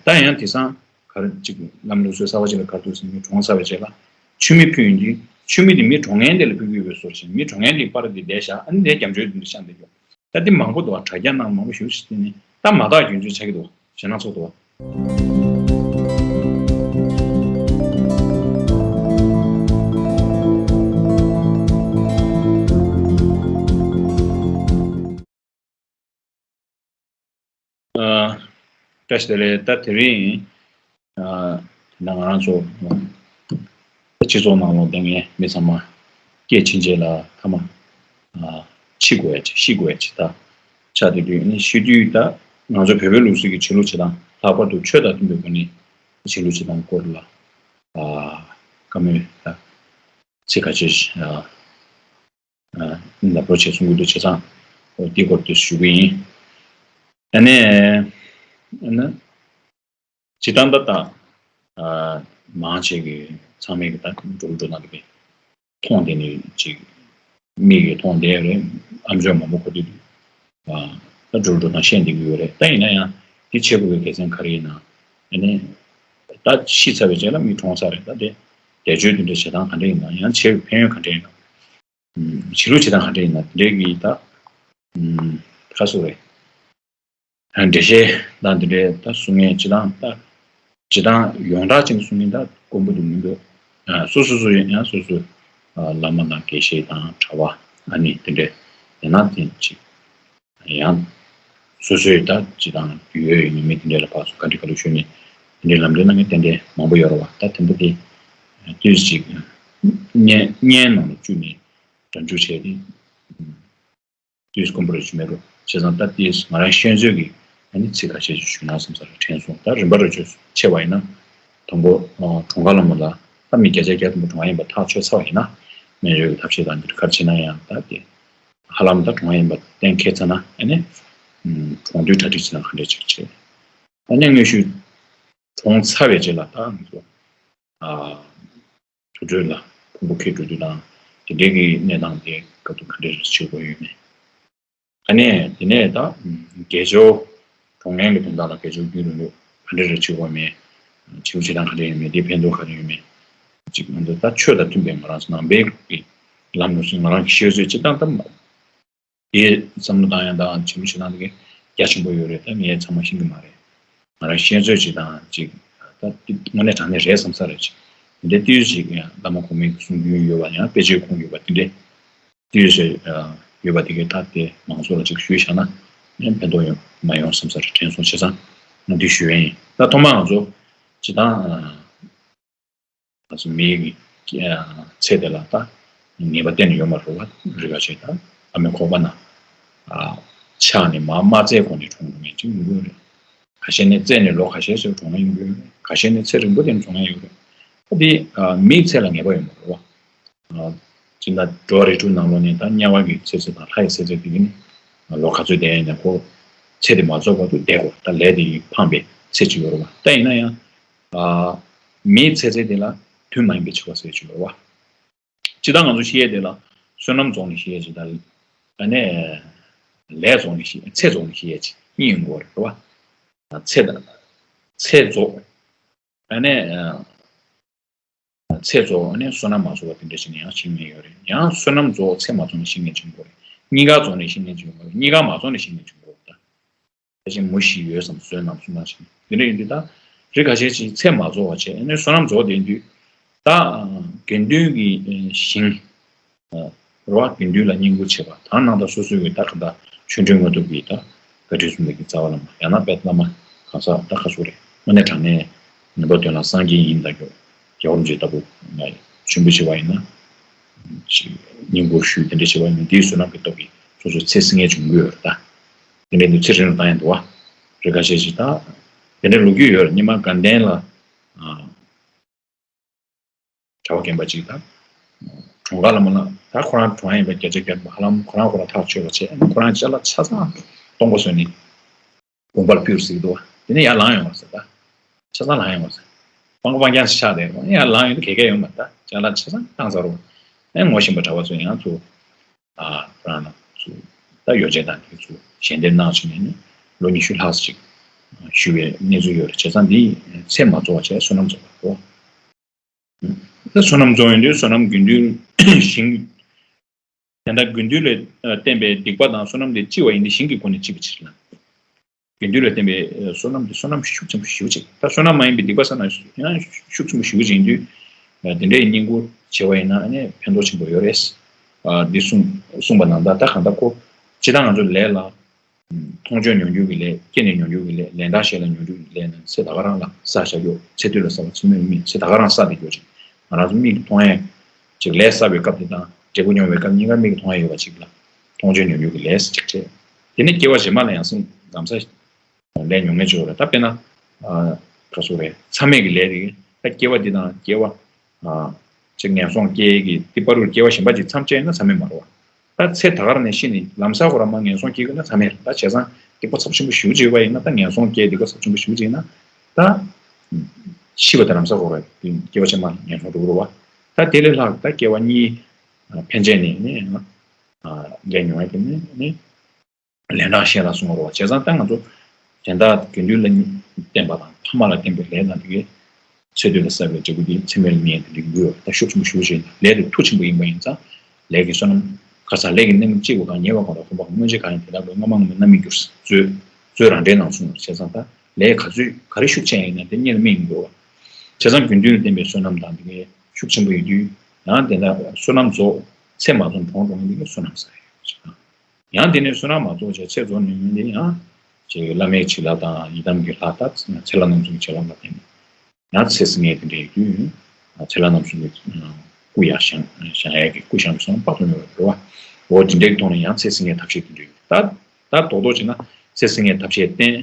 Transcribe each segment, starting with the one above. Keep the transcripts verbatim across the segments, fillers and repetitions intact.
ད་ཡང་དེང་སང་ག་རེ་ཅིག་ལམ་ལུགས་སྲོལ་གསར་པ་ཅིག་ལ་ག་རེ་འདུག་ཟེར་ན། མི་གྲོངས་ཚར་བའི་རྗེས་ལ་ཆུ་མིག་ཕུལ་ཡོང་དུས། ཆུ་མིག་དེ་མི་གྲོངས་མཁན་དེ་ལ་ཕུལ་གྱི་ཡོད་པའི་བཟོ་འདྲ་བྱས། མི་གྲོངས་མཁན་དེའི་པར་དེ་འདིར་བཞག་ཨ་ནི་འདིར་སྐྱབས་བཅོལ་དེ་འདྲ་བཞག་འདི་འདྲ། ད་འདི་མང་པོ་འདུག་བ། དྲ་རྒྱ་ནང་མང་པོ་ཞེ་པོ་ཅིག་བསྟན་ནས། ད་མ་དག་རྒྱུན་འཁྱོངས་ཆགས་ཀྱི་འདུག་བ། ཞེད་སྣང་ཚོར་འདུག་བ། ཨ། བཀྲ་ཤིས་བདེ་ལེགས། ད་དེ་རིང་ཨ་ད་ང་རང་ཚོ་སྤྱི་ཚོགས་ནང་ལ་བསྡད་མཁན་མི་ཚང་མ་སྐད་ཕྱིན་ཆད་ལ་མཐའ་མ་ཨ་འཆི་དགོས་ཡ་ཅིག་ཤི་དགོས་ཡ་ཅིག་ད་ཆགས་བསྡད་དུས། ཨ་ནི་ཤི་དུས་ད་ང་ཚོ་བོད་པའི་ལུགས་སྲོལ་གྱི་བྱེད་ལུགས་བྱེད་སྟངས། ལྷག་པར་དུ་ཆོས་དང་མཐུན་པའི་སྒོ་ནས་བྱེད་ལུགས་བྱེད་སྟངས་སྐོར་ལ་ཨ་བཀའ་མོལ་ད་ཚིག་ཁ་ཤས་ཤིག་ཨ་ལབ་རོགས་བྱེད་གསུང་གི་འདུག་བྱས་ཙང་འོ་འདིའི་སྐོར་དུ་ཞུ་གི་ཡིན། ཨ་ནི་ཨ་ནི་སྤྱིར་བཏང་ད་ལྟ་ཨ་མང་ཆེ་གི་ཚང་མས་གི་ད་འགྲོ་འགྲོ་ན་གི་མཐོང་བསྡད་ནས་ཅིག་མིག་གིས་མཐོང་བསྡད་ཡོད་རེད། ཨ་མཆོག་མང་པོ་གོ་དུས་ཨ་ད་འགྲོ་འགྲོ་ན་བཤད་བསྡད་ཀྱི་ཡོད་རེད། ད་ཡིན་ན་ཡང་དེ་བྱེད་དགོས་པའི་དགེ་མཚན་ག་རེ་ཡིན་ན། ཨ་ནི་ད་ཤི་ཚར་བའི་རྗེས་ལ་མི་གྲོངས་ཚར་རེད། ད་དེ་འདས་མཆོད་དེ་འདྲ་བྱེད་སྟངས་ག་འདྲ་ཡིན་ན། ཡང་བྱེད་པའི་ཕན་ཡོན་ག་འདྲ་ཡིན་ན། བྱེད་ལུགས་བྱེད་སྟངས་ག་འདྲ་ཡིན་ན། དེ་འདྲའི་གི་ད་ཁ་སོ་རེད། འགྲེལ་བཤད་དང་དེ་འདྲའི་ད་གསུང་མཁན་སྤྱིར་བཏང་ད་སྤྱིར་བཏང་ཡོངས་གྲགས་ཅན་གསུང་མཁན་ད་དཀོན་པོ་འདུག་མི་འདུག་སོ་སོ་སོ་ཡང་སོ་སོ་བླ་མ་དང་དགེ་བཤེས་དང་གྲྭ་པ་ཨ་ནི་དེ་འདྲའི་ཡང་ན་དེ་ཅིག་ཡང་སོ་སོའི་ད་སྤྱིར་བཏང་ཡོད་ཡོད་མི་དེ་འདྲའི་ལ་ཕར་ཚུར་བཀའ་འདྲི་བཀའ་སློབ་ཞུས་ནས་དེ་འདྲའི་ལམ་སྟོན་གནང་མཁན་ཏན་ཏན་མང་པོ་ཡོད་རེད་བ། ད་དེ་འདྲ་དེ་ཏོག་ཙམ་ཅིག་བརྙན་བརྙན་ནང་ལ་བཅུག་ནས་སྒྲ་འཇུག་བྱས་ཏེ། དུས་དཀོན་པོ་རེ་ཞུ་མེད་རུང་བྱས་ཙང་ད་ལྟའི་ང་རང་ཤེས་ཚོད་ཀྱི་ཨ་ནི་ཚིག་ཁ་ཤས་ཤིག་ཞུས་ན་བསམ་ས་རེ་དྲན་སོང་། ད་རིམ་པ་རེ་ཆོས་ཕྱེ་བ་ཡིན་ན། དང་པོ་གྲོངས་ཁ་ལ་མོ་ལ་ད་མི་བརྒྱ་ཆ་བརྒྱ་ཐམ་པ་གྲོངས་ཡིན་པ་ཐག་ཆོད་ཚར་བ་ཡིན་ན། སྨན་བཅོས་ཀྱི་ཐབས་ཤེས་དང་འདིར་ག་རེ་བྱེད་ན་ཡང་ད་དེ་ཧ་ལམ་ད་གྲོངས་ཡིན་པ་གཏན་འཁེལ་ཚར་ན། ཨ་ནི་གྲོངས་དུས་གྲ་སྒྲིག་བྱེད་ན་ག་འདྲས་ཅིག་བྱེད། ཨ་ནི་དངོས་ཤུགས་གྲོངས་ཚར་བའི་རྗེས་ལ་ད་ང་ཚོ་ཨ། དུར་ཁྲོད་ལ་ཕུང་པོ་འཁྱེར་འགྲོ་དུས་དང་དེ་འདྲའི་གི་གནས་སྟངས་དེ་སྐབས་དུ་ག་འདྲ་རེ་བྱེད་དགོས་ཡོད་མེད། ཨ་ནི་དེ་ནས་ད་དགེ་སྦྱོར་གྲོངས་མཁན་གྱི་དོན་དག་ལ་དགེ་སྦྱོར་རྒྱུན་རིང་པོ་ག་འདྲ་རེ་བྱེད་དགོས་མེད། བྱེད་ལུགས་བྱེད་སྟངས་ག་འདྲ་ཡོད་མེད། དེའི་ཕན་ཐོགས་ག་འདྲ་ཡོད་མེད། ཅིག་ང་ཚོ་ད་ཆོས་དང་མཐུན་པའི་ང་རང་ཚོ་ནང་པའི་གི་ལམ་ལུགས་སུ་ང་རང་གི་ཤེས་ཚོད་སྤྱིར་བཏང་ད་མ། དེའི་བསམ་བློ་བཏང་ཡང་དང་བྱེད་མི་བྱེད་སྟངས་དེ་ག་རྒྱ་ཆེན་པོ་ཡོད་རེད། ད་ངས་ཚང་མ་ཤེས་ཀྱི་མ་རེད། ང་རང་ཤེས་ཚོད་ཅིག་དང་ཅིག་ད་དངོས་གནས་དྲང་གནས་རེད་བསམ་ས་རེད། ཅིག་འདི་ཏོག་ཙམ་ཅིག་ཡང་བླ་མ་གོང་མའི་གསུང་རྒྱུན་ཡོད་པ། ཡང་དཔེ་ཆའི་ཁུངས་ཡོད་པ་དེ་འདྲས་ཏོག་ཙམ་ཡོད་པ་དེ་གས་ད་དེ་མང་ཚོགས་ལ་ཅིག་ཞུས་བཞག་ན་ཡང་ཕན་ཐོགས་ཡོང་མ་ཡོང་བསམ་ས་རེད། དྲན་སོང་བྱས་ཙང་ང་འདི་ཞུ་ཡ་ཡིན། ད་ཐོག་མར་ང་ཚོ་སྤྱིར་བཏང་། ང་ཚོ་མིའི་ཚེ་དེ་ལ་ད་ངེས་པ་གཏན་ནས་ཡོད་མ་རེད་བ། རེད་ག་ཅིག་ད་ཨ་མའི་ཁོག་པ་ན་ཆགས་ནས་མ་མ་བཙས་གོང་ནས་གྲོངས་འགྲོ་མཁན་ཅིག་ཡོང་གི་ཡོད་རེད། ཁ་ཤས་ནི་བཙས་ནས་ལོ་ཁ་ཤས་ཤིག་གྲོངས་མཁན་ཡོང་གི་ཡོད་རེད། ཁ་ཤས་ནི་ཚེ་རིང་པོ་དེ་ནས་གྲོངས་མཁན་ཡོད་རེད། ད་དེ་མིའི་ཚེ་ལ་ངེས་པ་ཡོད་མ་རེད་བ། སྤྱིར་ན་འགྲོ་བ་རིགས་དྲུག་ནང་ལོགས་ནས་ད་དམྱལ་བ་གི་ཚེ་ཚད་དང་ལྷ་ཡི་ཚེ་ཚད་དེ་གི་ནི་ལོ་ག་ཚོད་བསྡད་ཡིན་ན་ཁོ་ཚེ་དེ་མ་རྫོགས་བར་དུ་བསྡད་དགོས། ད་ལས་དེ་ཡིས་འཕངས་པའི་ཚེ་གཅིག་ཡོད་རེད་བ། ད་ཡིན་ན་ཡང་། ཨ། མིའི་ཚེ་ཚད་དེ་ལ་དུས་མ་ཡིན་པའི་འཆི་བ་ཟེར་གྱི་ཡོད་རེད་བ། སྤྱིར་བཏང་ང་ཚོ་ཤི་ཡས་དེ་ལ་བསོད་ནམས་རྫོགས་ནས་ཤི་ཡས་ཅིག་དང་། ཨ་ནི། ལས་རྫོགས་ནས་ཤི། ཚེ་རྫོགས་ནས་ཤི་ཡས་ཅིག་གཉིས་ཡོང་གི་ཡོད་རེད་བ། ཚེ་དང་། ཚེ་རྫོགས། ཨ་ནི། ཚེ་རྫོགས་ནས་བསོད་ནམས་མ་རྫོགས་པ་དེ་འདྲ་ཞིག་ནས་ཡང་ཤི་མཁན་ཡོད་རེད། ཡང་བསོད་ནམས་རྫོགས་ཚེ་མ་རྫོགས་ནས་ཤི་མཁན་ཅིག་ཡོད་རེད། གཉིས་ཀ་རྫོགས་ནས་ཤི་མཁན་ཅིག་ཡོད་རེད། གཉིས་ཀ་མ་རྫོགས་ནས་ཤི་མཁན་ཅིག་ཡོད་རེད། ད་ཕལ་ཆེར་མུ་བཞི་ཡོད་བསམ། བསོད་ནམས་བསོད་ནམས་ཤིག་འདི་འདྲ་ཡིན་དུས། ད་རིགས་ཁ་ཤས་ཅིག་ཚེ་མ་རྫོགས་པ་བྱས་ནས་བསོད་ནམས་རྫོགས་བསྡད་དུས། ད་དགེ་འདུན་གྱི་ཞིང་རེད་བ། དགེ་འདུན་ལ་བསྙེན་བཀུར་བྱེད་པ་དང་། ནང་དང་སོ་སོའི་གི་ད་ག་ད་ཆོས་འབྲེལ་དངོས་ཐོབ་ཀྱི་ད་བཀའ་དྲིན་གསུམ་ལྡན་གྱི་རྩ་བ་བླ་མ། ཡང་ན་དཔལ་བླ་མ་གང་ཟག་ད་ཁ་ཤོར་རེད། དངོས་གནས་དྲང་གནས་ངེས་པར་དོན་ལ་སངས་རྒྱས་ཡིན་ད་རྒྱུ། རྒྱལ་བ་རིན་པོ་ཆེ་ལྟ་བུ་ལ་མཆོད་འབུལ་བྱེད་པ་ཡིན་ན། ཅིག་བསྙེན་བཀུར་ཞུས་དེ་འདྲ་བྱེད་པ་ཡིན་ན། དེའི་བསོད་ནམས་ཀྱི་སྟོབས་ཀྱིས་སོ་སོའི་ཚེ་བསྲིང་ཡས་བྱུང་གི་ཡོད་རེད་ད། དེ་འདྲ་དུས་ཚེ་རིང་ལ་བཏང་ཡས་འདུག་བ། རེད། ཁ་ཤས་ཤིག་ད་དེ་འདྲ་ལོ་རྒྱུས་ཡོད་རེད། སྔོན་མ་དགའ་ལྡན་ལ་གྲྭ་པ་རྒན་པ་ཅིག་ད་གྲོངས་ཁ་ལ་མ་ལ། ད་ཁོ་རང་གྲོངས་ཡིན་པ་བརྒྱ་ཆ་བརྒྱ་ཧ་ལམ་ཁོ་རང་ཁོ་རང་ཐག་ཆོད་པ་བྱས། ཁོ་རང་ཅ་ལག་ཆ་ཚང་སྟོང་པ་བཟོས་ནས་དགོན་པར་ཕུལ་ཟེར་གི་འདུག་བ། དེ་ནས་ཡར་ལངས་ཡོང་བ་ཟེར། ད་ཆ་ཚང་ལངས་ཡོང་བ་ཟེར། སྤང་སྤང་རྐྱང་ཞིག་ཆགས་བསྡད་རོགས། ཡར་ལངས་ཡོང་དུས་ག་གེ་ཡོང་མ་རེད། ད་ཅ་ལག་ཆ་ཚང་བཏང་ཚར་རོགས། ཨེ་ངོ་ཤེས་པ་གྲྭ་པ་ཚོ་ཡང་ཚུར། ཨ། ཁོ་རང་ཚོ་ད་ཡོ་བྱད་དང་དེ་ཚོ་ཞལ་འདེབས་གནང་བྱས་ནས་ནི་ལོ་ཉི་ཤུ་ལྷག་ཅིག་ ཞུ་བའི་གནས་ཚུལ་ཡོད་རེད། བྱས་ཙང་འདི་ཚེ་མ་རྫོགས་པ་བྱས་བསོད་ནམས་རྫོགས་པ་རེད། ད་བསོད་ནམས་རྫོགས་ཡོང་དུས་བསོད་ནམས་དགེ་འདུན་ཞིང་། དེ་འདྲ་དགེ་འདུན་ལ་བརྟེན་པའི་སྡིག་པ་དང་བསོད་ནམས་དེ་ལྕི་བ་ཡིན་དུས་ཞིང་གི་སྒོ་ནས་ལྕི་བའི་ཕྱིར་ན། དགེ་འདུན་ལ་བརྟེན་པའི་བསོད་ནམས་དེ་བསོད་ནམས་ཤུགས་ཆེན་པོ་ཞེ་པོ་ཅིག་ད་བསོད་ནམས་མ་ཡིན་པའི་སྡིག་པ་བསགས་ན་ཡང་ཤུགས་ཆེན་པོ་ཞེ་པོ་ཅིག་ཡིན་དུས། དེ་འདྲའི་བསྙེན་བཀུར་བྱས་པ་ཡིན་ན་ཨ་ནི་ཕན་ཐོགས་ཆེན་པོ་ཡོད་རེད། འདི་གསུངས་གསུངས་པ་ནང་ལྟར་ད་གང་ལྟར་ཁོ་སྤྱིར་བཏང་ང་ཚོ་ལས་ལ། མཐོང་ཆོས་མྱོང་འགྱུར་གྱི་ལས། སྐྱེས་ནས་མྱོང་འགྱུར་གྱི་ལས། ལན་གྲངས་བཤད་ལ་མྱོང་འགྱུར་གྱི་ལས་རྣམས་ཚེ་ད་ག་རང་ལ་བསགས་བཞག་ཡོད། ཚེ་དུས་ལ་བསགས་པ་ཚེ་སྨོན་མིན་ཚེ་ད་ག་རང་བསགས་བསྡད་ཡོད་ཅིག་ང་རང་ཚོ་མིག་གིས་མཐོང་ཡས་ཅིག་ལས་བསགས་པའི་སྐབས་དེ་དང་འབྲས་བུ་མྱོང་བའི་སྐབས་གཉིས་ཀ་མིག་གིས་མཐོང་ཡས་ཡོད་པ་ཅིག་ལ་མཐོང་ཆོས་མྱོང་འགྱུར་གྱི་ལས་ཅིག་བྱས། དེ་ནས་སྐྱེ་བ་རྗེས་མ་ལ་ཡང་སེམས་ལམ་སང་ལས་མྱོང་མཁན་ཅིག་ཡོད་རེད། ད་དཔེར་ན་ག་ཚོད་རེད། མཚམས་མེད་ཀྱི་ལས་རེད། ད་སྐྱེ་བ་འདི་དང་སྐྱེ་བ་ཅིག་ངན་སོང་སྐྱེ་ཡས་ཀྱི་དེ་བར་དུ་སྐྱེ་བ་གཞན་པ་ཅིག་མཚམས་བཅད་ན་མཚམས་མེད་མ་རེད་བ། ད་ཚེ་ད་ག་རང་ནས་ཤི་ནས་ལམ་སང་ཁོ་རང་མར་ངན་སོང་སྐྱེ་གི་ན་མཚམས་མེད་རེད། ད་བྱས་ཙང་སྡིག་པ་ཚབས་ཆེན་པོ་ཞེ་པོ་ཅིག་ཡོད་པ་ཡིན་ན་ད་ངན་སོང་སྐྱེ་སྡིག་པ་ཚབས་ཆེན་པོ་ཞེ་པོ་ཅིག་ཡིན་ན་ད་ཤི་བ་དང་ལམ་སང་ཁོ་རང་སྐྱེ་བ་ཕྱི་མ་ངན་སོང་འགྲོ་གི་རེད་བ། ད་དེ་ལས་ལྷག་ད་སྐྱེ་བ་གཉིས་ཕན་ཆད་ནས་ནས་ལས་མྱོང་ཡ་དེ་ནས་ནས། ལན་གྲངས་བཤད་ལ་གསུང་བ་རེད་བ། བྱས་ཙང་ད་ང་ཚོ་དེ་འདྲ་དགེ་འདུན་ལ་བརྟེན་པ་དང་ཕ་མ་ལ་བརྟེན་པའི་ལས་དང་དེ་གའི་ཚེ་དུས་ལ་བསགས་པའི་འབྲས་བུ་དེ་ཚེ་སྨོན་ལ་བརྙེས་ཏེ་འདི་འགུལ་བ་ད་ཤུགས་ཆེན་པོ་ཞེ་པོ་ཅིག་ལས་དེ་མཐུ་ཆེན་པོ་ཡིན་པ་ཡིན་ཙང་ལས་ཀྱི་བསོད་ནམས་ཁ་སང་ལས་ཀྱི་གནས་ལུགས་གཅིག་པུ་དང་ཉེ་བར་གང་ལ་གོམས་པ་སྔོན་ཆད་གང་ཡིན་དེ་དག་ལ་སྔ་མ་སྔོན་མའི་རྣམ་སྨིན་འགྱུར་མཛོད་མཛོད་རང་འགྲེལ་ནང་གསུངས་པ་བྱས་ཙང་ད་ལས་ག་ཚོད་ག་རེ་ཤུགས་ཆེ་ཡིན་ན་དེ་སྔོན་ལ་སྨིན་དགོས་བ། བྱས་ཙང་དགེ་འདུན་ལ་བརྟེན་པའི་བསོད་ནམས་དང་དེ་གའི་ཤུགས་ཆེན་པོ་ཡོད་དུས་ཡང་དེ་འདྲ་བསོད་ནམས་རྫོགས་ཚེ་མ་རྫོགས་གྲོངས་གྲོངས་ཡིན་དེ་གའི་བསོད་ནམས་བསགས་ཡོད་ཅེས་དང་། ཡང་དེ་ནས་བསོད་ནམས་མ་རྫོགས་བྱས་ཚེ་རྫོགས་ནས་ཡོང་དེ་ཡང་ཅེས་བླ་མའི་བྱིན་རླབས་དང་ཡི་དམ་གྱི་ལྷ་དང་ཚེ་ལྷ་རྣམ་གསུམ་གྱི་བྱིན་རླབས་ལ་བརྟེན་ནས་ཡང་ཚེ་སྲིད་ལྔའི་དེ་འདྲའི་རྒྱུ་ཚེ་ལྷ་རྣམ་གསུམ་གྱི་སྐུ་ཡང་བཞེངས་བཞེངས་ཡས་ཀྱི་སྐུ་བཞེངས་སོང་དཔག་ཏུ་མེད་པ་འགྲོ་བ་འོ་དེ་འདྲའི་ཐོག་ནས་ཡང་ཚེ་སྲིད་ལྔའི་ཐབས་ཤེས་དེ་འདྲའི་ད་ད་རྡོག་རྡོག་བྱས་ན་ཚེ་སྲིད་ལྔའི་ཐབས་ཤེས་བསྟེན་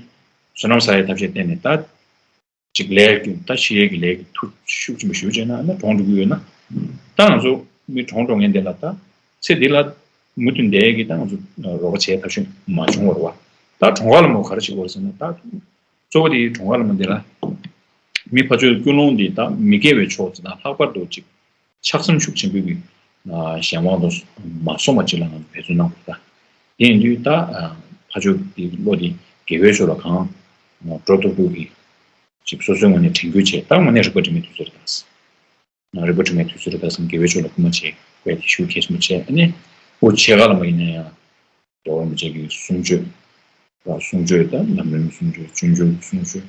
བསོད་ནམས་བསགས་ཡས་ཐབས་ཤེས་བསྟེན་ནས་ད། ཅིག་ལས་ཀྱི་ད་ཤི་ཡས་ཀྱི་ལས་ཀྱི་མཐུ་ཤུགས་ཆེན་པོ་ཞེ་པོ་བྱས་ན་ཨ་ནི་གྲོངས་འགྲོ་གི་ཡོད་ན། ད་ང་ཚོ་མི་གྲོངས་འགྲོ་མཁན་དེ་ལ་ད་ཚེ་འདི་ལ་མུ་མཐུད་བསྡད་ཀྱི་ད་ང་ཚོ་རོགས་པ་བྱེད་ཐབས་ཤེས་མ་བྱུང་བར་བ། ད་གྲོངས་ཁ་ལ་མོ་ག་རེ་བྱེད་དགོས་རེད་ཟེར་ན་ད་གཙོ་བོ་དེ་གྲོངས་ཁ་ལ་མོ་འདི་ལ་མི་ཕར་ཕྱོགས་ཀུན་སློང་འདི་ད་མི་དགེ་བའི་ཕྱོགས་ཙམ་དང་ལྷག་པར་དུ་ཅིག་ཆགས་སེམས་ཤུགས་ཆེན་པོའི་གི་གཞན་དབང་དུ་མ་སོང་བ་ཅིག་ལ་ང་ཚོ་འབད་བརྩོན་གནང་དགོས་ད། དེ་ཡིན་དུས་ད་ཕར་ཕྱོགས་ཀྱི་བློ་དེ་དགེ་བའི་ཕྱོགས་ལ་གང་འགྲོ་ཐུབ་རྒྱུ་གི་ཅིག་སོ་སོའི་ངོས་ནས་དྲན་སྐུལ་བྱས་ད་དངོས་གནས་རིག་པ་དྲི་མེད་དུས་ཚོད་རེད་ད། རིག་པ་དྲི་མེད་དུས་ཚོད་རེད་ད་བསམ་དགེ་བའི་ཕྱོགས་ལ་སྐུལ་མ་བྱེད་དགོས་དེ་ཤུགས་གལ་ཆེན་པོ་བྱས་ཨ་ནི་འུ་ཆེ་ཁ་ལ་མ་ཡིན་ན་ཡང་རྒྱལ་བ་རིན་པོ་ཆེ་གི་གསུང་ཆོས་ར་གསུང་ཆོས་ད་ལམ་རིམ་གསུང་ཆོས་སྤྱོད་འཇུག་གསུང་ཆོས་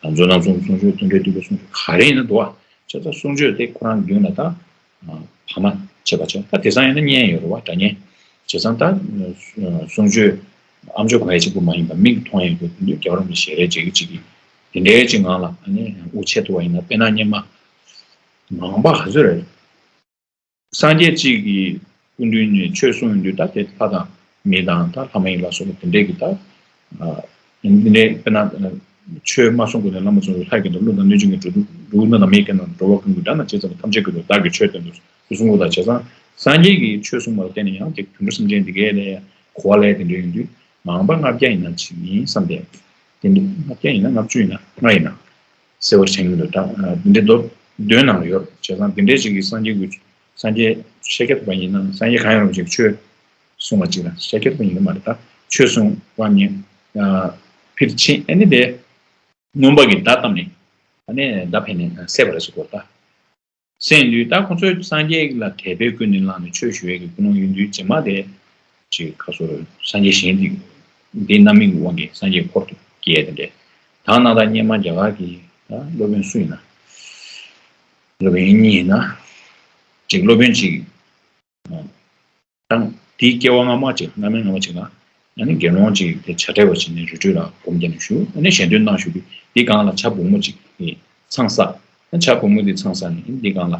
ལམ་གཙོ་རྣམ་གསུམ་གསུང་ཆོས་རྟེན་འབྲེལ་བསྟོད་པའི་གསུང་ཆོས་ག་རེ་ཡིན་ན་འདུག་བ་བྱས་ཙང་གསུང་ཆོས་དེ་ཁོ་རང་མདུན་ལ་ད་ཕ་མ་བྱས་པ་བྱས་ད་དེང་སང་ཡིན་ན་བརྙན་ཡོད་རེད་བ་སྒྲ་བརྙན་བྱས་ཙང་ད་གསུང་ཆོས་ཨམ་ཅོག་གང་ཡང་གཅིག་པུ་མ་ཡིན་པ་མིག་མཐོང་ཡང་དགོས་དེ་འདུག་རྒྱལ་བ་རིན་པོ་ཆེ་ཞལ་རས་མཇལ་རྒྱུ་གཅིག་གི་དེ་འདྲའི་གཅིག་ངང་ལ་ཨ་ནི་དབུ་ཆད་ཐུབ་པ་ཡིན་ན་དཔེར་ན་སྔོན་མ་མང་པ་ག་ཚོད་རེད། སངས་རྒྱས་གཅིག་གིས་སྐུ་མདུན་ནས་ཆོས་གསུངས་ཡོང་དུས་ད་དེ་ལྷ་དང་མི་དང་ད་ལྷ་མ་ཡིན་ལ་སོགས་པ་དེ་འདྲས་ཀྱི་ད་འདི་འདྲས་དཔེར་ན་ཆོས་མ་གསུང་གོང་ནས་བླ་མ་ཚོས་ལྷ་ཡི་སྐད་དུ་ཀླུ་དང་གནོད་སྦྱིན་གྱི་འགྲོ་དྲུག་འགྲོ་དྲུག་སྣ་དང་མིའི་སྐད་དུ་འགྲོ་བ་ཀུན་གྱི་སྒྲ་རྣམས་ཇི་ཙམ་པ་ཐམས་ཅད་ཀྱི་དུ་བདག་གིས་ཆོས་བསྟན་ཏོ་ཞེས་གསུང་གོ་ད་བྱས་ཙང་སངས་རྒྱས་ཀྱིས་ཆོས་གསུངས་པ་ལ་བརྟེན་ནས་ཡང་དེ་དུད་འགྲོ་སེམས་ཅན་འདི་གས་ལས་གོ་བ་ལས་དེ་འདྲས་ཡོང་དུས་མང་པ་ལྔ་བརྒྱ་ཡིན་ན་ཅིག་ཡིན་བསམ་སྟེ་དེ་འདྲས་ལྔ་བརྒྱ་ཡིན་ན་ལྔ་བཅུ་ཡིན་ན་ལྔ་ཡིན་ན། གསལ་བར་བྱེད་མི་འདུག་ད་འདི་འདྲའི་མདོ་འདོན་ནང་ལ་ཡོད་བྱས་ཙང་འདི་འདྲའི་ཅིག་གིས་སངས་རྒྱས་ཀྱི་སངས་རྒྱས་ཤཱཀྱ་ཐུབ་པ་ཡིན་ན་སངས་རྒྱས་གང་ཡང་རུང་ཅིག་ཆོས་གསུང་བ་ཅིག་ལ་ཤཱཀྱ་ཐུབ་པ་ཡིན་ནི་མ་རེད་ད་ཆོས་གསུང་བ་ཉིད་ཕིར་ཕྱིན་ཨ་ནི་དེ་མངོན་པ་གི་བརྡ་བཏབ་ནས་ཨ་ནི་བརྡ་ཕན་ནས་གསལ་བར་བྱེད་དགོས་ད། སེམས་འདུས་ད་ཁོ་ཚོས་སངས་རྒྱས་ལ་དད་པས་ཀུན་ནས་བསླངས་ནས་ཆོས་ཞུ་ཡས་ཀྱི་ཀུན་སློང་ཡོད་དུས་རྗེས་མ་དེ་ཅིག་ཁ་སོར་སངས་རྒྱས་གཞན་དེ་འདི་རྣམ་སྨིན་གྱི་དབང་གིས་སངས་རྒྱས་འཁོར་དུ་སྐྱེས་དེ་འདྲས་ད་ན་ད་སྔོན་མ་རྒྱ་གར་གྱི་ད་སློབ་དཔོན་སུ་ཡིན་ན་སློབ་དཔོན་གཉིས་ཡིན་ན་ཅིག་སློབ་དཔོན་ཅིག་དང་དེའི་སྐྱེ་བ་སྔ་མ་ཅིག་སྔ་མའི་སྔ་མ་ཅིག་ལ་ཨ་ནི་དགེ་སློང་ཅིག་དེ་བྱ་བྲལ་བ་ཅིག་ནས་རི་ཁྲོད་ལ་སྒོམ་རྒྱག་ནས་བཞུགས་ཨ་ནི་ཞལ་འདོན་གནང་བཞུགས་དུས་འདི་སྒང་ལ་བྱ་བུ་མོ་ཅིག་གིས་ཚང་བསགས་ཨ་བྱ་བུ་མོ་འདི་ཚང་བསགས་ནས་ཨ་ནི་འདི་སྒང་ལ་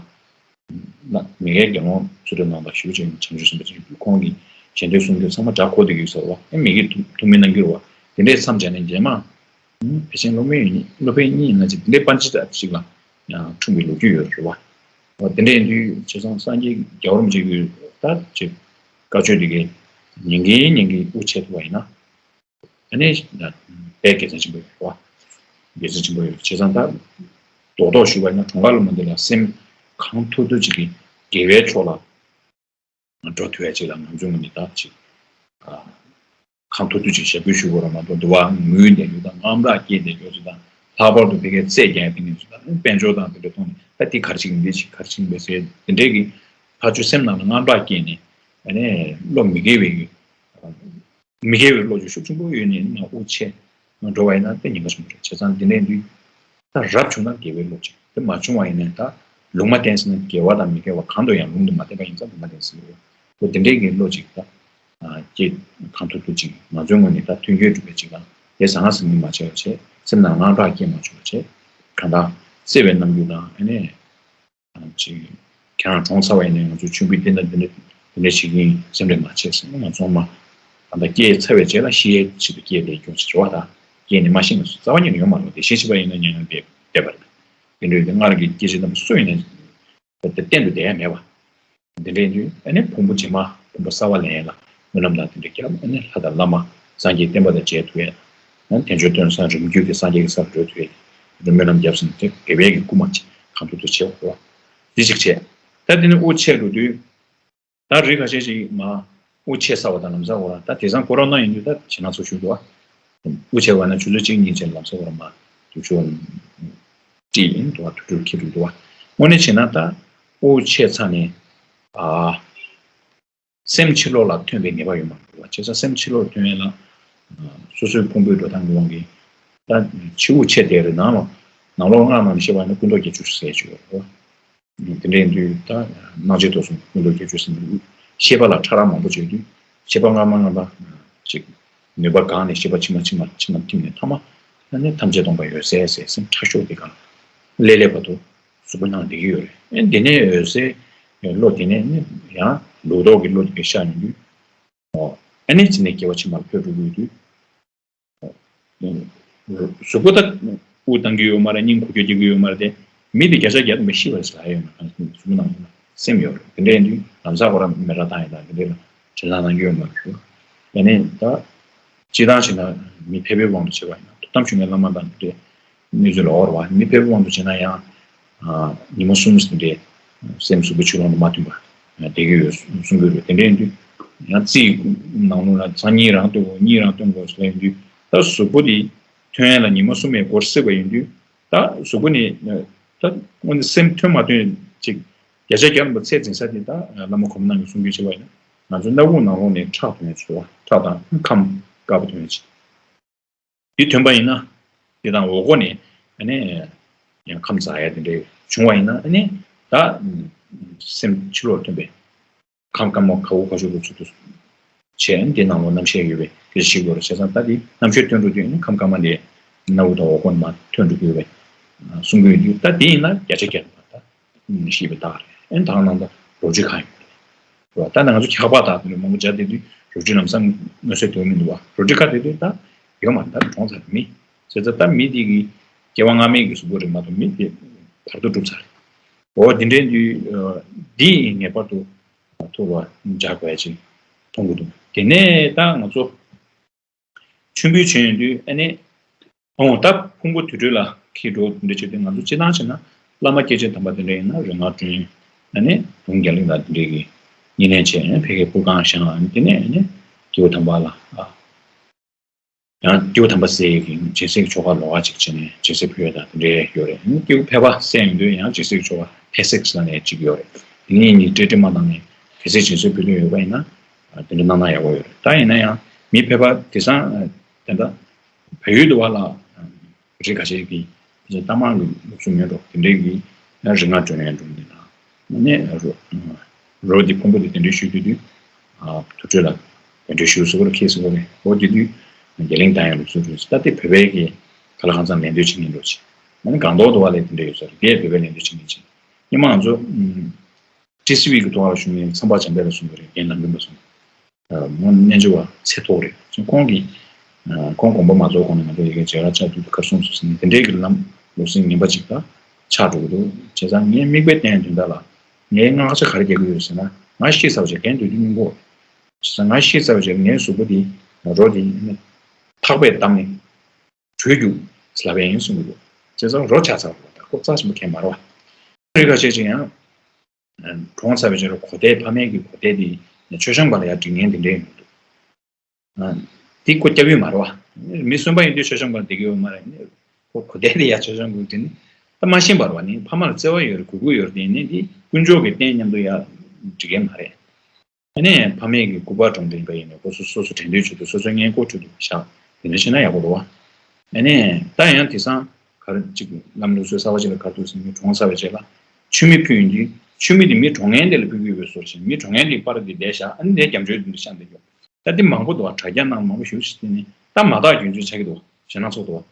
ན་མི་དགེ་དགེ་སློང་ཚུལ་ཁྲིམས་ནང་དང་ཞུ་བྱས་བྱང་ཆུབ་སེམས་དཔའ་ཅིག་ཁོང་གིས་ཞལ་འདོན་གསུང་རྒྱུ་ཚང་མ་དགྲ་འཁོར་དེ་གི་ཟེར་བ་ཨ་མི་དགེ་ཐུགས་མི་གནང་རྒྱུ་རེད་བ་དེ་འདྲས་མཚམས་སྦྱར་ནས་རྗེས་མ་ཕལ་ཆེར་སློབ་དཔོན་ཡིན་སློབ་དཔོན་གཉིས་ཡིན་ན་ཅིག་དེ་འདྲའི་པཎ་ཆེན་ཅིག་ལ་ཡང་འཁྲུངས་པའི་ལོ་རྒྱུས་ཡོད་རེད་བ། འོ་དེ་འདྲ་ཡིན་དུས་བྱས་ཙང་སངས་རྒྱས་རྒྱལ་བ་རིན་པོ་ཆེ་གི་ད་ཅིག་བཀའ་ཆོས་དེ་གའི་ཉན་གིན་ཉན་གིན་དབུ་ཆད་ཐུབ་པ་ཡིན་ན་ཨ་ནི་དཔེ་དགེ་མཚན་ཆེན་པོ་ཡོད་རེད་བ། དགེ་མཚན་ཆེན་པོ་ཡོད་བྱས་ཙང་ད་རྡོག་རྡོག་ཞུས་པ་ཡིན་ན་གྲོངས་ཁ་ལ་མ་འདི་ལ་སེམས་གང་ཐུབ་ཐུབ་ཅིག་གི་དགེ་བའི་ཕྱོགས་ལ་འགྲོ་ཐུབ་ཡ་ཅིག་ལ་ང་ཚོའི་ངོས་ནས་ད་ཅིག་ཨ་ གང་ཐུབ་ཐུབ་ཅིག་ཞབས་སྐྱོར་ཞུ་དགོས་ར་མ་གཏོགས། འདི་བ་ངུས་བསྡད་རྒྱུ་དང་དངངས་སྐྲག་སྐྱེས་བསྡད་རྒྱུ་ཅིག་དང་། ལྷག་པར་དུ་ཕ་གིའི་རྩེད་རྒྱག་ཡ་དེ་ངས་ཅིག་དང་དཔལ་འབྱོར་དང་དེ་འདྲ་མཐོང་ནས། ད་འདི་ག་རེ་བྱེད་ཀྱི་ཡིན། འདི་བྱེད་ག་རེ་བྱེད་ཀྱི་ཡིན་པས་ཟེར་དེ་འདྲའི་གི་ཕར་ཚུར་སེམས་ནང་ལ་དངངས་སྐྲག་སྐྱེས་ནས། ཨ་ནི་བློ་མི་འགེལ་བའི་གི་མི་དགེ་བའི་བློ་ཅིག་ཤུགས་ཆེན་པོ་ཡོད་ནས་ནི་མ་དབུགས་ཆད་འགྲོ་བ་ཡིན་ན་དཔེ་ཉེན་ཁ་ཆེན་པོ་རེད། བྱས་ཙང་འདི་འདྲ་ཡིན་དུས་ད་རབ་བྱུང་ན་དགེ་བའི་བློ་ཅིག་དེ་མ་བྱུང་བ་ཡིན་ནའི་ད་ལུང་མ་བསྟན་ཟིན་ན། དགེ་བ་དང་མི་དགེ་བ་གང་དུ་ཡང་ལུང་དུ་མ་བསྟན་པ་ཡིན་ཙང་ལུང་མ་བསྟན་ཟིན་ཡོད། འོ་དེ་འདྲའི་གི་བློ་ཅིག་ད་ཨ་སྐྱེ་གང་ཐུབ་ཐུབ་ཅིག་ང་ཚོའི་ངོས་ནས་ད་མཐུན་འགྱུར་སྒྲུབ་པའི་ཅིག་དང་། དེ་ཟང་ངེ་ཟིང་ངེ་མ་བྱས་པ་བྱས། སེམས་ནང་དངངས་སྐྲག་སྐྱེ་མ་བཅུག་པ་བྱས། གང་ལྟར་བརྩེ་བའི་རྣམ་འགྱུར་དང་། ཨ་ནི། ཅིག་ཁྱེད་རང་གྲོངས་ཚར་བ་ཡིན་ནའི་ང་ཚོ་མཆོད་འབུལ་འདི་འདྲ་འདི་འདྲ་འདི་འདྲ་བྱེད་ཀྱི་ཡིན། སེམས་ཁྲལ་མ་བྱེད་ཟེར་ནས། ང་ཚོ་མ་ད་ལྟ་སྐྱེས་ཚར་བའི་རྗེས་ལ་ཤི་ཡའི་ཆེད་དུ་སྐྱེས་བསྡད་རྒྱུ་ཞིག་རེད་བ། ད་སྐྱེས་ནས་མ་ཤི་ན་རྩ་བ་ཉིད་ནས་ཡོང་མ་རེད། དེ་ཤི་ཤི་བ་ཡིན་ན་མྱ་ངན་འདས་འདས་པ་རེད། དེ་འདྲ་ཡིན་དུས་སྔར་གྱི་སྐྱེ་འཆི་རྣམས་སུ་ཡིན་ནའི་ད་གཏན་དུ་བསྡད་ཡ་མེད་པ། འདི་འདྲ་ཡིན་དུས་ཨ་ནི་ཕུང་པོ་རྗེས་མ་ཕུང་པོ་གསར་བ་ལེན་ཡ་ལ་སྨོན་ལམ་དང་དེ་འདྲ་བརྒྱབ། ཨ་ནི་ལྷ་དང་བླ་མ་སངས་རྒྱས་བསྟན་པ་དང་མཇལ་ཐུབ་ཡ། ཨ་ནི་དལ་འབྱོར་སྟོན་ས་རིམ་བརྒྱུད་ཀྱི་སངས་རྒྱས་ཀྱི་སར་འགྲོ་ཐུབ་ཡ། སྨོན་ལམ་བརྒྱབ་ཟིན་ཏེ་དགེ་བའི་གི་སྐུལ་མ་ཅིག་གང་ཐུབ་ཐུབ་བྱེད་དགོས། འདི་ཅིག་བྱས། ད་དེ་ནི་དབུགས་ཆད་འགྲོ་དུས། ད་རིགས་ཁ་ཤས་ཤིག་མ་དབུགས་ཆད་ཚར་བ་དང་ལམ་སང་ཁོ་རང་ད་དེང་སང་ཁོ་རང་ན་ཡིན་དུས་ད་ཇེ་ན་ཚོ་ཞུ་འདུག་བ། དབུགས་ཆད་པ་ན་ཆུ་ཚོད་གཅིག་གཉིས་ཅན་ལམ་སང་ཁོ་རང་མ་དུག་ཆུ་བྲིས་ཡིན་འདུག་བ། དུག་སྦྲུལ་འཁྱེར་འགྲོ་འདུག་བ། དངོས་གནས་བྱས་ན་ད་དབུགས་ཆད་ཚར་ནས་ཨ། སེམས་ཕྱི་ལོགས་ལ་ཐོན་པའི་ངེས་པ་ཡོད་མ་རེད་བ། བྱས་ཙང་སེམས་ཕྱི་ལོགས་ཐོན་ཡས་ལ་སོ་སོའི་ཕུང་པོའི་འགྲོ་སྟངས་ཀྱི་དབང་གིས་ད་ཕྱི་དབུགས་ཆད་བསྡད་རེད། ནང་ལོགས་ནང་ལོགས་སྔགས་ནང་ནས་བཤད་པ་ཡིན་ན་ཀུན་རྟོག་བརྒྱད་ཅུ་ཟེར་ཅིག་ཡོད་རེད་བ། དེ་འདྲ་ཡིན་དུས་ད་སྣང་མཆེད་དོ་གསུམ་ཀུན་རྟོག་བརྒྱད་ཅུ་ཟེར་ནས་ཤེས་པ་ལ་ཕྲ་རགས་མང་པོ་བྱས་དུས་ཤེས་པ་སྔ་མ་སྔ་མ་ཅིག་ནུས་པ་འགགས་ནས་ཤེས་པ་ཕྱི་མ་ཕྱི་མ་ཕྱི་མ་ཐིམ་ནས་ཐ་མ་ཨ་ནི་ཐམས་ཅད་སྟོང་པ་འོད་གསལ་ཟེར་སེམས་ཕྲ་ཤོས་དེ་ག་ལ་ལས་ལས་བར་དུ་གཟུགས་པོ་ནང་བསྡད་ཀྱི་ཡོད་རེད། ཨ་ནི་དེ་ནས་འོད་གསལ་བློ་དེ་ནས་ནི་ཡང་ལུགས་ལྡོག་གི་བློ་དེ་ཤར་ཡོང་དུས། ཨ་ནི་དེ་ནས་སྐྱེ་བ་ཕྱི་མར་འཕོས་འགྲོ་གི་ཡོད་དུས། གཟུགས་པོ་ད་དབུགས་བཏང་གི་ཡོད་མ་རེད། སྙིང་ཁུ་ཁྱུ་སྐྱེ་གི་ཡོད་མ་རེད་དེ། མི་དེ་བརྒྱ་ཆ་བརྒྱ་ཐམ་པ་ཤི་བ་རེད་ཟེར་ཡོད་མ་རེད། གཟུགས་པོ་ནང་སེམས་ཡོད་རེད། དེ་འདྲ་ཡིན་དུས་ལམ་སང་ཁོ་རང་མེ་རག་བཏང་ཡོད་ད་དེ་འདྲ་ལ་དྲན་ལན་གནང་གི་ཡོད་མ་རེད། ཡ་ནི་ད་སྤྱིར་བཏང་བྱས་ན་མི་ཕལ་པའི་དབང་དུ་བྱས་པ་ཡིན་ན་ཐུགས་དམ་ཆོས་ཀྱི་བླ་མ་དང་དེ་འདྲའི་གནས་ཚུལ་ལ་འོར་བ། མི་ཕལ་པའི་དབང་དུ་བྱས་ན་ཡང་ཉི་མ་གསུམ་ཙམ་དེ་འདྲའི་སེམས་གཟུགས་པོ་ཆུ་ལོང་དུ་མ་མཐུན་པ་བསྡད་ཀྱི་ཡོད་གསུང་གི་རེད། དེ་འདྲ་ཡིན་དུས་ཡང་རྩིས་ནང་ལོགས་ལ་སང་ཉིན་རང་སྟོན་དགོས། གཉིས་རང་སྟོན་དགོས་ཟེར་ཡིན་དུས་ད་གཟུགས་པོ་དེ་ཐོན་ཡ་ལ་ཉི་མ་གསུམ་ཡས་འགོར་སྲིད་པ་ཡིན་དུས། ད་གཟུགས་པོ་ནི་ད་དངོས་གནས་སེམས་ཐོན་མ་ཐོན་ཅིག་བརྒྱ་ཆ་བརྒྱ་ལ་མ་ཚད་འཛིན་ས་དེ་ད་བླ་མ་གོང་མ་རྣམས་ཀྱིས་གསུང་རྒྱུན་བྱས་པ་ཡིན་ན་ང་ཚོ་སྣ་བུག་ནང་ལོགས་ནས་ཁྲག་ཐོན་ཡ་ཅིག་འདུག་བ། ཁྲག་དང་ཁམས་དཀར་པོ་ཐོན་ཡ་ཅིག་དེ་ཐོན་པ་ཡིན་ན་དེ་དང་འོག་སྒོ་ནས་ཨ་ནི་ཡང་ཁམས་འཛག་ཡ་དེ་འདྲ་བྱུང་བ་ཡིན་ན་ཨ་ནི་ད་སེམས་ཕྱི་ལོགས་ཐོན་པའི་ཁམས་དཀར་མོ་ཁ་འུ་ཁ་ཤོ་གི་ཚུལ་དུ་བྱས། དེ་ནང་ལོགས་རྣམ་ཤེས་ཡོད་པའི་དེ་ཤེས་དགོས་རེད། བྱས་ཙང་ད་དེ་རྣམ་ཤེས་ཐོན་འགྲོ་དུས་ཨ་ནི་ཁམས་དཀར་མ་དེ་སྣ་བུག་དང་འོག་སྒོ་ནས་མར་ཐོན་འགྲོ་གི་ཡོད་པའི་གསུང་གི་ཡོད་དུས། ད་དེ་ཡིན་ན་བརྒྱ་ཆ་བརྒྱ་ཐམ་པ་ད་ཤེས་པའི་རྟགས་རེད། ཨ་ནི་ད་ནང་ད་རོ་བཅུད་ཁ་ཡོད་རེད། རེད་བ། ད་ནང་ང་ཚོ་འཁྱག་པ་དག་དེ་འདྲ་མང་པོ་སྦྱར་བསྡད་དུས་རོ་བཅུད་ལམ་སང་མངོན་གསལ་དོད་མི་འདུག་བ། རོ་བཅུད་ཁ་དེ་དུས་ད་ཡོད་མ་རེད། ད་གྲོངས་ཚར་རེད་མི། བྱས་ཙང་ད་མི་དེ་གི་སྐྱེ་བ་སྔ་མའི་གི་གཟུགས་པོ་རེད་མ་གཏོགས་མི་དེ་བར་དོ་གྲུབ་ཚར་རེད། འོ་དེ་འདྲའི་དུས་འདི་ངེས་པར་དུ་ཐུགས་ལ་འཇགས་དགོས་ཡ་ཅིག་མཐོང་གི་འདུག་དེ་ནས་ད་ང་ཚོ་མཆོད་འབུལ་བྱེད་ཡོང་དུས་ཨ་ནི། ཨོ་ད་ཕུང་པོ་དུར་ཁྲོད་ལ་འཁྱེར་འགྲོ་འདི་བྱེད་དུས་ང་ཚོ་སྤྱིར་བཏང་བྱས་ན་བླ་མ་སྐྱེས་ཆེན་དམ་པ་དེ་འདྲ་ཡིན་ན་རིག་སྔགས་སྒྲོན། ཨ་ནི་དུང་རྒྱ་གླིང་དང་དེ་འདྲའི་གི་བསྙེན་གནས་བྱས། ཕ་གིའི་སྤུར་ཁང་བཞེངས། ཨ་ནི་དེ་ནས་ཨ་ནི་སྐྱེས་བུ་དམ་པ་ལ་ཨ་ཡང་སྐྱེས་བུ་དམ་པ་སྲས་ཀྱི་སྦྱིན་སྲེག་ཆོ་ག་ལོགས་ཀ་ཅིག་བྱས་ནས་སྦྱིན་སྲེག་ཕུལ་ཡ་དང་དེ་འདྲའི་ཡོད་རེད། ཨ་ནི་སྐྱེས་བུ་ཕལ་པ་སྲས་ཡོང་དུས་ཡང་སྦྱིན་སྲེག་ཆོ་ག་ཕལ་སྲེག་ཟེར་ནས་ཅིག་ཡོད་རེད། དེ་གཉིས་གཉིས་སྤྲེལ་སྤྲེལ་མ་བཏང་ནས་ཕལ་སྲེག་སྦྱིན་སྲེག་ཕུལ་འདོད་ཡོད་པ་ཡིན་ན་དེ་འདྲ་གནང་ན་ཡག་པོ་ཡོད་རེད། ད་ཡིན་ན་ཡང་མི་ཕལ་པ་དེང་སང་དེ་འདྲ་བལ་ཡུལ་དུ་བ་ལ་རིགས་ཁ་ཤས་ཀྱིས་རྟ་དམག་གི་ལུགས་སྲོལ་ཡོད་འགྲོ། དེ་འདྲའི་གི་རིག་སྔགས་སྒྲོན་ཡ་འགྲོ་འདི་ན་ནས་རོ་འདི་ཕུང་པོ་དེ་དེ་འདྲའི་ཞུ་དུས་དུས་དུར་ཁྲོད་ལ་དེ་འདྲའི་ཞུ་སྲོལ་ཁེལ་སྲོལ་རེད། འོ་དེ་དུས་རྒྱ་གླིང་བཏང་ཡ་ལུགས་སྲོལ་རེད། ད་དེ་བོད་པའི་གི་ག་ལ་གང་འཚམ་ལེན་འདོད་བྱེད་མཁན་འགྲོ་ཅིག་ཨ་ནི་སྒང་ཏོག་དུ་བ་ལས་དེ་འདྲ་ཡོད་ས་རེད། དེ་བོད་པའི་ལེན་འདོད་བྱེད་མཁན་ཅིག་སྔོན་མ་ང་ཚོ་ཊི་སི་ཝི་གི་ཐོག་ལ་ཞུ་མཁན་མཚམས་པ་བྱམས་པས་ལ་གསུངས་པ་རེད། རྒན་ལམ་རིམ་པ་གསུངས། མོ་རྣལ་འབྱོར་བ་ཚད་མཐོ་རེད། ཅིང་ཁོང་གིས་ཁོང་དགོངས་པ་མ་རྫོགས་གོང་ནས་ང་ཚོ་ཡི་གེ་བྱེ་བྲག་ཕྱག་ཏུ་ཁར་སོང་སོང་ཟེར་ནས་དེ་འདྲའི་གི་ལམ་ལུགས་སྲོལ་ངན་པ་ཅིག་ད་ཆགས་འགྲོ་གི་འདུག་བྱས་ཙང་ངས་མིག་དཔེ་བསྟན་དོན་དག་ལ་ངས་སྔགས་ཆ་ག་རེ་རྒྱག་གི་ཡོད་ཟེར་ན། ང་ཤི་ཚར་བ་བྱས་རྒན་དུས་དུས་སྙིང་པོ། བྱས་ཙང་ང་ཤི་ཚར་བ་བྱས་ངའི་གཟུགས་པོ་འདི་རོ་འདི་ཐག་པས་བསྡམས་ནས་བྲོས་རྒྱུགས་ལབ་པ་ཡིན་གསུང་གི་འདུག་བྱས་ཙང་རོ་ཆགས་ཚར་བ་ད་ཁོ་རྩ་ཆེན་པོ་གས་མ་རེད་བ། རིགས་ཁ་ཤས་ཅིག་ཡང་གྲོངས་ཚར་བའི་ཕྱིར་གོ་དེ་ཕ་མེས་ཀྱི་གོ་དེ་དེ་མཆོད་བཤམས་པ་ལ་ཡར་སྒྲིག་མཁན་དེ་འདྲ་ཡོང་གི་འདུག་དེ་ཁོ་སྐྱབས་ཡུལ་མ་རེད་བ། མི་གསོན་པ་ཡིན་དུས་མཆོད་བཤམས་སྒང་བསྡད་ཀྱི་ཡོད་མ་རེད། ཁོ་གོ་དེ་དེ་ཡ་མཆོད་བཤམས་སྒང་དེ་ནི་ད་མ་ཤེས་པ་རེད་བ། ནི་ཕ་མ་ལ་བརྩེ་བ་ཡོད་རེད། གུས་བཀུར་ཡོད་རེད། དེ་ནི་དེ་དཀོན་མཆོག་གི་རྟེན་མཉམ་དུ་ཡ་འགྲིག་གི་མ་རེད། ཨ་ནི་ཕ་མེས་ཀྱི་སྐུ་པར་དྲུང་འདྲེན་པ་ཡིན་ན་ཁོ་ཚོ་སོ་སོ་དྲན་རྟེན་མཆོད་དུ་སོ་སོའི་མངལ་སྒོ་ཁྲོད་དུ་བཞག་དེ་འདྲ་བྱས་ན་ཡག་པོ་རེད་བ། ཨ་ནི་ད་ཡང་དེང་སང་ག་རེ་ཅིག་ལམ་ལུགས་སྲོལ་གསར་བ་ཅིག་ལ་ག་རེ་འདུག་ཟེར་ན། མི་གྲོངས་ཚར་བའི་རྗེས་ལ་མཆོད་མེ་ཕུལ་ཡོང་དུས་མཆོད་མེ་དེ་མི་གྲོངས་མཁན་དེ་ལ་ཕུལ་གྱི་ཡོད་པའི་བཟོ་ཞིག་མི་གྲོངས་མཁན་དེའི་པར་དེ་བསྡད་བཞག་ཨ་ནི་དེ་རྒྱབ་མཆོད་དེ་འདྲ་བཤམས་བསྡད་ཀྱི་ཡོད། ད་དེ་མང་པོ་འདུག་བ། དྲ་རྒྱ་ནང་མང་པོ་ཞིག་བྱས་ནས་ད་མ་དག་རྒྱུ་མཚན་ཆགས་ཀྱི་འདུག་བ། ཞེད་སྣང་ཚོར་འདུག་བ།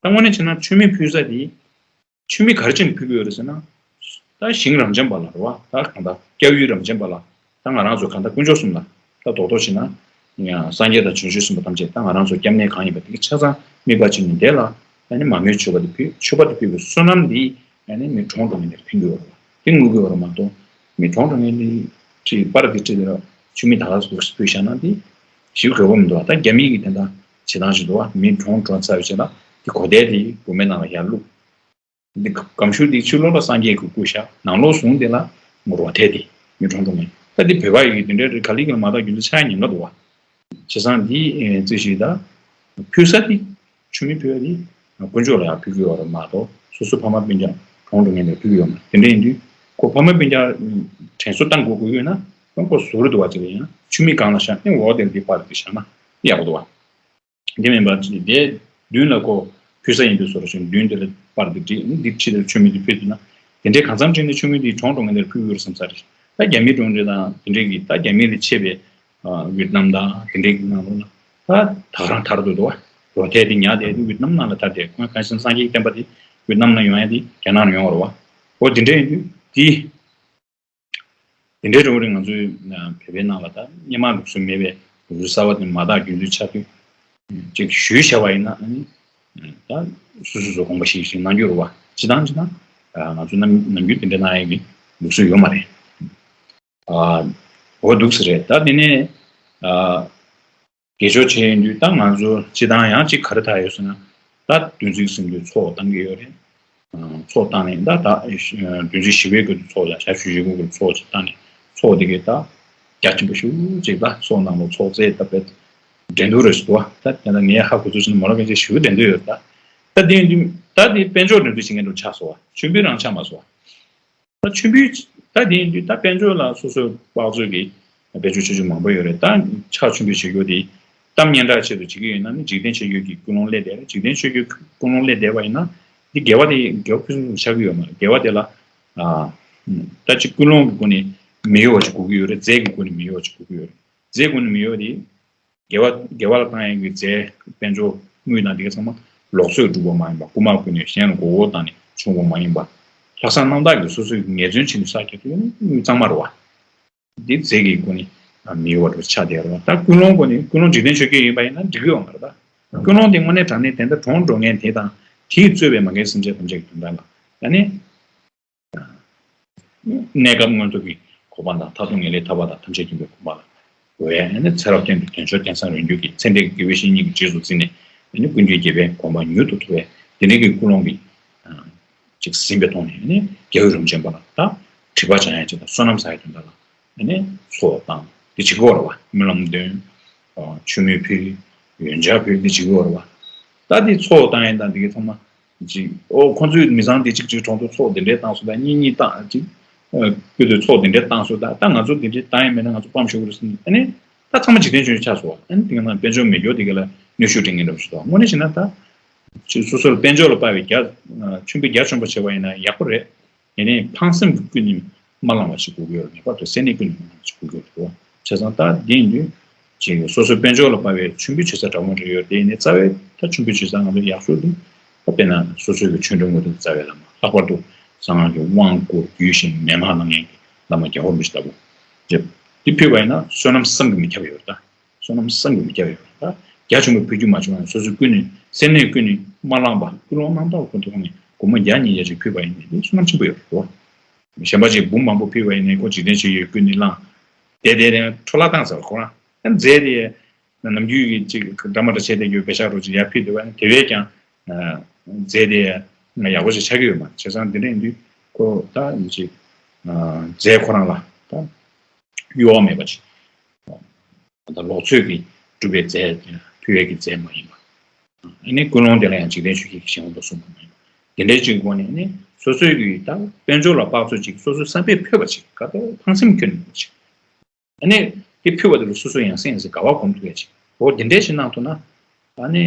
ད་དངོས་གནས་བྱས་ན་མཆོད་མེ་ཕུལ་ས་དེ་མཆོད་མེ་ག་རེ་བྱས་ནས་ཕུལ་གྱི་ཡོད་རེད་ཟེར་ན། ད་ཞིང་རབ་འབྱམས་པ་ལ་རེད་བ། ད་གང་ལྟར་སྐྱབས་ཡུལ་རབ་འབྱམས་པ་ལ། ད་ང་རང་ཚོ་གང་ལྟར་དཀོན་མཆོག་གསུམ་ལ་ད་རྡོག་རྡོག་བྱས་ན་ཡང་སངས་རྒྱས་དང་བྱང་ཆུབ་སེམས་དཔའ་ཐམས་ཅད་ད་ང་རང་ཚོ་སྐྱབས་གནས་གང་ཡིན་པ་དེ་གི་ཆ་ཚང་དམིགས་པ་བྱས་ནས་དེ་ལ་ཨ་ནི་མ་རྨོས་མཆོད་པ་དེ་ཕུལ། མཆོད་པ་དེ་ཕུལ་བའི་བསོད་ནམས་དེ་ཨ་ནི་མི་གྲོངས་འགྲོ་མཁན་དེར་ཕན་གྱི་ཡོད་རེད་བ། དེ་དངོས་ཀྱི་ཡོད་རེད་མ་གཏོགས་མི་གྲོངས་འགྲོ་མཁན་དེ་ཁྲིད་པར་དེ་ཁྲིད་དེ་ལ་མཆོད་མེ་ད་ག་ཟེ་ཕུལ་བཞག་ན་དེ་ཞེ་དགོས་པ་མི་འདུག་བ། ད་རྒྱ་མི་གི་དེ་འདྲ་བྱེད་སྟངས་ཤིག་འདུག་བ། མི་གྲོངས་གྲོངས་ཚར་བའི་རྗེས་ལ་དེ་གོ་དེ་དེ་བུད་མེད་ནང་ལ་ཡར་བླུགས། འདི་སྒམ་ཤུགས་འདི་ཕྱི་ལོགས་ལ་སངས་རྒྱས་ཀྱི་སྐུ་བཞག་ནང་ལོགས་བཟུང་དེ་ལ་རོ་ཐལ་དེ་མི་གྲོངས་འགྲོ་མཁན། ད་འདི་བོད་པ་ཡི་གི་དེ་འདྲའི་ག་ལེ་ག་ལེ་མ་དག་རྒྱུ་མཚན་ཆགས་ཉེན་ཁ་འདུག་བ། བྱས་ཙང་འདི་རྩོད་གཞི་ད་ཕུལ་ས་དེ་མཆོད་མེ་ཕུལ་བ་དེ་དཀོན་མཆོག་ལ་ཡང་ཕུལ་གྱི་ཡོད་རེད་མ་གཏོགས་སོ་སོ་ཕ་མ་སྤུན་ཀྱག་གྲོངས་འགྲོ་མཁན་ལ་ཕུལ་གྱི་ཡོད་མ་རེད། དེ་འདྲ་ཡིན་དུས་ཁོ་ཕ་མ་སྤུན་ཀྱག་དྲན་གསོ་བཏང་དགོས་དགོས་ཡོད་ན་ཁོ་ཟུར་དུ་བ་ཅིག་ལ་ཡང་མཆོད་མེ་སྒང་ལ་བཞག་ནས་འོག་དེར་འདི་པར་དེ་བཞག་ན་ཡག་པོ་འདུག་བ། དེ་མིན་པར་དེའི་མདུན་ལ་ཁོ་ཕུལ་ས་ཡིན་པའི་བཟོ་འདྲ་ཞིག་མདུན་དེ་ལ་པར་དེ་བསྒྲིགས། འདི་ཕྱི་དེར་མཆོད་མེ་དེ་ཕུལ་ཐུབ་ན། དེ་འདྲའི་གང་འཚམ་བསྒྲིགས་ནས་མཆོད་མེ་དེ་གྲོངས་འགྲོ་མཁན་དེར་ཕུལ་དགོས་རེད་བསམ་ས་རེད། ད་རྒྱ་མིའི་གྲོང་ཁྱེར་དང་དེ་འདྲའི་གི་ད་རྒྱ་མི་ལས་ཆེ་བའི་ཝེད་ནམ་དང་དེ་འདྲའི་གི་ནང་ལོགས་ལ་ད་དག་རང་དར་འདུག་འདུག་བ། རོ་ཐལ་དེ་ཉག་དེ་ཝེད་ནམ་ནང་ལ་དར་ཏེ་ཁོང་གང་ཤེས་སངས་རྒྱས་ཀྱི་བསྟན་པ་དེ་ཝེད་ནམ་ནང་ཡོང་ཡ་དེ་རྒྱ་ནག་ནང་ཡོང་བ་རེད་བ། འོ་དེ་འདྲ་ཡིན་དུས་དེ། དེ་འདྲའི་འགྲོ་བ་རེད། ང་ཚོའི་བོད་པའི་ནང་ལ་ད་སྔོན་མ་ལུགས་སྲོལ་མེད་པའི་ལུགས་སྲོལ་གསར་བ་དེ་མ་དག་རྒྱུ་མཚན་ཆགས་དུས་ཅིག་ཞུས་བྱ་བ་ཡིན་ན་ཨ་ནི་ད་སོ་སོ་སོ་དགོངས་པ་བཞེས་བཞེས་གནང་རྒྱུ་རེད་བ། སྤྱི་བཏང་སྤྱི་བཏང་ང་ཚོ་ནམ་ནམ་རྒྱུན་དེ་འདྲ་གནང་ཡས་ཀྱི་ལུགས་སྲོལ་ཡོད་མ་རེད། འོ་འདུག་ས་རེད། ད་དེ་ནས། དགེ་སྦྱོར་བྱས་ཡོང་དུས་ད་ང་ཚོ་སྤྱི་བཏང་ཡང་གཅིག་ག་རེ་ཐག་ཡོད་ཟེར་ན། ད་བདུན་ཚིགས་ཟིན་དུས་ཚོགས་བཏང་གི་ཡོད་རེད། ཚོགས་བཏང་ནས་ད་ད་བདུན་ཚིགས་བཞི་པའི་སྐབས་དུ་ཚོགས་ཡང་ཞག་བཞི་བཞི་དགུ་དགུ་ཚོགས་ཅིག་བཏང་ནས་ཚོགས་དེ་གའི་ད་རྒྱ་ཆེན་པོ་ཞེ་པོ་ཅིག་ད་ཚོགས་ནང་ལ་ཚོགས་རྫས་ད་དཔེ་འགྲན་བསྡུར་རེ་ཞིག་འདུག་བ། ད་དེ་ད་ངས་ཧ་གོ་ཚོད་ཟིན་མོ་ར་ག་ཅིག་ཞེ་པོ་འགྲན་བསྡུར་ཡོད་ད། ད་དེ་ཡིན་དུས་ད་དེ་དཔལ་འབྱོར་འགྲན་བསྡུར་བྱེད་མཁན་དུ་ཆགས་སོང་བ། མཆོད་འབུལ་རང་ཆགས་མ་སོང་བ། ད་མཆོད་འབུལ་ད་དེ་ཡིན་དུས་ད་དཔལ་འབྱོར་ལ་སོ་སོའི་དཔག་ཚོད་ཀྱི་དཔལ་འབྱོར་ཆེ་ཆུང་མང་པོ་ཡོད་རེད། ད་ཕྱག་མཆོད་འབུལ་བྱེད་རྒྱུ་དེ་གཏམ་སྙན་གྲགས་ཆེད་དུ་བྱེད་ཀྱི་ཡོད་ན་ནི་འཇིག་རྟེན་མཆོད་བརྗོད་ཀྱི་ཀུན་སློང་སླེབས་བསྡད་རེད། འཇིག་རྟེན་མཆོད་བརྗོད་ཀྱི་ཀུན་སློང་སླེབས་བསྡད་པ་ཡིན་ན་འདི་དགེ་བ་དེ་དགེ་བ་ཕུན་སུམ་ཆགས་ཀྱི་ཡོད་མ་རེད། དགེ་བ་དེ་ལ་ཨ་ད་ཅིག་ཀུན་སློང་གི་སྒོ་ནས་མི་གཡོ་བ་ཅིག་དགོས་ཀྱི་ཡོད་རེད། རྫས་ཀྱི་སྒོ་ནས་མི་གཡོ་བ་ཅིག་དགོས་ཀྱི་ཡོད་རེད། རྫས་ཀྱི་སྒོ་ནས་མི་གཡོ་བ་དེ། དགེ་བ་དགེ་བ་ལ་བཏང་ཡག་གི་རྫས་དཔལ་འབྱོར་དངུལ་དང་དེ་ག་ཚང་མ་ལོག་འཚོས་སྒྲུབ་པ་མ་ཡིན་པ། རྐུ་མ་བརྐུས་ནས་གཞན་ལ་མགོ་སྐོར་བཏང་ནས་བྱུང་བ་མ་ཡིན་པ། ལྷག་བསམ་རྣམ་དག་གིས་སོ་སོས་ངལ་རྩོལ་བྱས་ནས་བསགས་རྒྱག་དུས་དངུལ་གཙང་མ་རེད་བ། འདི་རྫས་ཀྱི་སྒོ་ནས་མི་གཡོ་བ་འདྲ་ཆགས་བསྡད་རེད་བ། ད་ཀུན་སློང་སྒོ་ནས་ཀུན་སློང་འཇིག་རྟེན་ཆོས་བརྒྱད་ཡིན་པ་ཡིན་ན་འགྲིག་གི་ཡོད་མ་རེད་ད། ཀུན་སློང་དེ་དངོས་གནས་དྲང་གནས་དེ་འདྲ་གྲོངས་འགྲོ་མཁན་དེ་དང་དེས་གཙོས་པའི་མ་རྒན་སེམས་ཅན་ཐམས་ཅད་ཀྱི་དོན་དག་ལ་ཡང་ནི། གནས་སྐབས་མངོན་མཐོ་གི་གོ་འཕང་དང་མཐར་ཐུག་ངེས་ལེགས་ཐར་པ་དང་ཐམས་ཅད་མཁྱེན་པའི་གོ་འཕང་ལ་འགོད་ཡ་ནི་ཚེ་རབས་གཏན་དུ་དོན་མཆོག་རྟེན་བཟང་རང་རྒྱུད་ཀྱི་ཚེ་འདས་ཀྱི་དགེ་བའི་བཤེས་གཉེན་གྱི་རྗེས་སུ་འཛིན་ནས་ནི་ཀུན་མཁྱེན་དགྱེས་པའི་གོ་འཕང་མྱུར་དུ་ཐོབ་པའི་དེ་འདྲའི་གི་ཀུན་སློང་གི་ཅིག་ཟིན་པའི་ཐོག་ནས་ནི་རྒྱལ་བའི་རིམ་བྱོན་པ་ལ་ད་དྲི་བ་བྱང་ཡ་ཅིག་དང་བསོད་ནམས་བསགས་ཡ་དོན་དག་ལ་ནི་ཚོགས་བཏང་དེ་བྱེད་དགོས་རེད་བ། སྨོན་ལམ་འདོན། མཆོད་མེ་ཕུལ། ཡོན་ཆབ་ཕུལ་དེ་བྱེད་དགོས་རེད་བ། ད་དེ་ཚོགས་བཏང་ཡ་དང་དེ་གི་ཚང་མ། ཅིག་ཨོ་ཁོང་ཚོས་མི་ཚང་དེ་གཅིག་གཅིག་གྲོང་ཚོ་ཚོགས་དེ་འདྲའི་བཏང་སོང་ད་གཉིས་གཉིས་བཏང་ཅིག་ཨ་ཁུལ་དུ་ཚོགས་དེ་འདྲའི་བཏང་སོང་ད་ད་ང་ཚོ་དེ་འདྲའི་བཏང་ཡ་མེད་ན་ང་ཚོ་སྤམ་ཤོར་གི་རེད་ཟེར་ནས་ཨ་ནི་ད་ཚང་མ་འཇིག་རྟེན་ཆོས་ཆགས་སོང་བ། ཨ་ནི་དེ་ག་ན་དཔལ་འབྱོར་མེད་རྒྱུ་དེ་ག་ལ་གནོད་ཤུགས་སྤྲད་མཁན་འདྲ་པོ་ཞིག་འདུག་དངོས་གནས་བྱས་ན་ད་ཅིག་སོ་སོར་དཔལ་འབྱོར་ལ་དཔག་པའི་རྒྱ་མཆོད་འབུལ་རྒྱ་ཆེན་པོ་བྱས་པ་ཡིན་ན་ཡག་པོ་རེད། ཡིན་ནའི་ཕངས་སེམས་ཀྱིས་ཀུན་ནས་མ་བསླངས་པ་ཞིག་དགོས་ཀྱི་ཡོད་རེད། ངེས་པར་དུ་སེམས་ནས་ཀུན་ནས་མ་བསླངས་པ་ཞིག་དགོས་ཀྱི་ཡོད་རེད། བྱས་ཙང་ད་འདི་ཡིན་དུས་ཅིག་སོ་སོའི་དཔལ་འབྱོར་ལ་དཔག་པའི་མཆོད་འབུལ་བྱེད་ས་འདྲ་མོ་རེ་ཡོད་དེ་ཡིན་ནའི་རྩ་བའི་ད་མཆོད་འབུལ་བྱེད་ས་ང་ཚོ་ཡག་ཤོས་དེ་ད་དཔེར་ན་སོ་སོའི་གི་ཆོས་འབྲེལ་དངོས་དང་རྩ་བའི་བླ་མ། ལྷག་པར་དུ་གསང་སྔགས་ཀྱི་དབང་བསྐུར་བརྒྱུད་བཞིན་མན་ངག་གནང་མཁན་གྱི་བླ་མ་རྒྱལ་བ་རིན་པོ་ཆེ་ལྟ་བུ། འདི་ཕུལ་བ་ཡིན་ན་བསོད་ནམས་བསམ་གྱིས་མི་ཁྱབ་ཡོད་རེད་ད། བསོད་ནམས་བསམ་གྱིས་མི་ཁྱབ་ཡོད་རེད་ད། རྒྱ་ཆེན་པོ་ཕུལ་རྒྱུ་མ་བྱུང་བ་ཡིན་ན་སོ་སོའི་ཀུན་ནས་སེམས་ནས་ཀུན་ནས་མ་བསླངས་པ་ཀུན་སློང་རྣམ་དག་ཀུན་ཐོག་ནས་སྒོར་མོ་བརྒྱ་ཉིས་བརྒྱ་ཅིག་ཕུལ་བ་ཡིན་ན་དེ་བསོད་ནམས་ཆེན་པོ་ཡོད་རེད་དོ། གཞན་པ་ཅིག་འབུམ་མང་པོ་ཕུལ་བ་ཡིན་ན་ཁོ་འཇིག་རྟེན་ཆོས་ཀྱི་ཀུན་ནས་བསླངས། དེ་དེ་དེ་འཕྲོ་བརླག་བཏང་ཟེར་བ་ཁོ་རང་། ཨ་རྫས་དེ་ནམ་རྒྱུན་གྱི་ཅིག་འདྲ་མ་འདྲ་བྱས་བསྡད་རྒྱུ་པེ་ཤག་རོ་ཅིག་ཡར་ཕུལ་འདུག་བ། དེ་བས་ཀྱང་རྫས་དེ་ཡག་པོ་ཞིག་ཆགས་ཀྱི་ཡོད་མ་རེད། བྱས་ཙང་དེ་འདྲ་ཡིན་དུས་ཁོ་ད་ཅིག་རྫས་ཁོ་རང་ལ་ད་གཡོ་བ་མེད་པ་ཅིག་ད་ལོག་འཚོས་ཀྱིས་གྲུབ་པའི་རྫས་ ཕུལ་ཡས་ཀྱི་རྫས་མ་ཡིན་པ། ཨ་ནི་ཀུན་སློང་དེ་ལ་ཡང་འཇིག་རྟེན་ཆོས་བརྒྱད་ཀྱི་གཞན་དབང་དུ་སོང་བ་མ་ཡིན་པ། དེ་འདྲའི་ཅིག་སྒོ་ནས་ནི་སོ་སོའི་གི་ད་དཔལ་འབྱོར་ལ་དཔག་ཚོད་ཅིག་སོ་སོའི་བསམ་པས་ཕོད་པ་ཅིག་ག་ད་ཕངས་སེམས་ཁྱོན་ནས་ཅིག་ཨ་ནི་དེ་ཕུལ་བ་དེ་ལ་སོ་སོ་ཡང་སེ་ཡང་སེ་དགའ་བ་སྒོམ་ཐུབ་ཡ་ཅིག་འོ་དེ་འདྲའི་ཞིག་གནང་ཐུབ་ན། ཨ་ནི་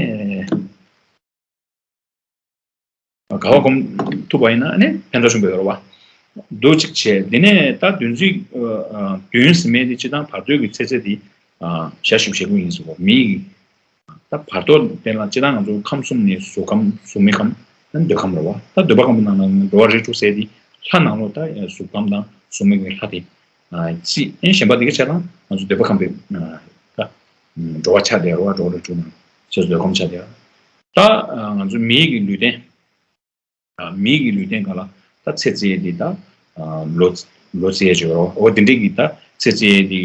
དགའ་བ་སྒོམ་ཐུབ་པ་ཡིན་ན་ཨ་ནི་ཕན་ཐོགས་ཆེན་པོ་ཡོད་རེད་བ། འདུག་ཅིག་བྱས་དེ་ནས་ད་བདུན་ཚིགས་ཨ་ཨ་བདུན་ཟིན་མེད་དེ་སྤྱི་བཏང་བར་དོའི་གི་ཚེ་ཚད་དེ་ཨ་ཞག་བཞི་བཅུ་ཞེ་དགུ་ཡིན་ཟེར་བ་མི་ཡི་ད་བར་དོ་དེ་ལ་སྤྱིར་བཏང་ང་ཚོ་ཁམས་གསུམ་ནས་གཟུགས་ཁམས་གཟུགས་མེད་ཁམས་ད་འདོད་ཁམས་རེད་བ། ད་འདོད་པ་ཁམས་ནང་ལ་འགྲོ་བ་རིགས་དྲུག་ཟེར་དེ་ལྷ་ནང་ལོགས་ད་གཟུགས་ཁམས་དང་གཟུགས་མེད་ཀྱི་ལྷ་དེ་ཅི་ཨེ་གཞན་པ་དེ་ག་ཆ་ཚང་ང་ཚོ་འདོད་པ་ཁམས་པའི་ད་འགྲོ་བ་ཆགས་བསྡད་རེད་བ། འགྲོ་བ་རིགས་དྲུག་ནང་ཆེས་འདོད་ཁམས་ཆགས་བསྡད་རེད། ད་ང་ཚོ་མི་ཡི་གི་ལུས་རྟེན་མིའི་གི་ལུས་རྟེན་སྒང་ལ་ད་ཚེ་བརྩི་ཡས་འདི་ད་ལོ་ལོ་བརྩི་ཡས་བྱོས་རོགས། འོ་དེ་འདྲའི་གི་ད་ཚེ་བརྩི་ཡས་འདི་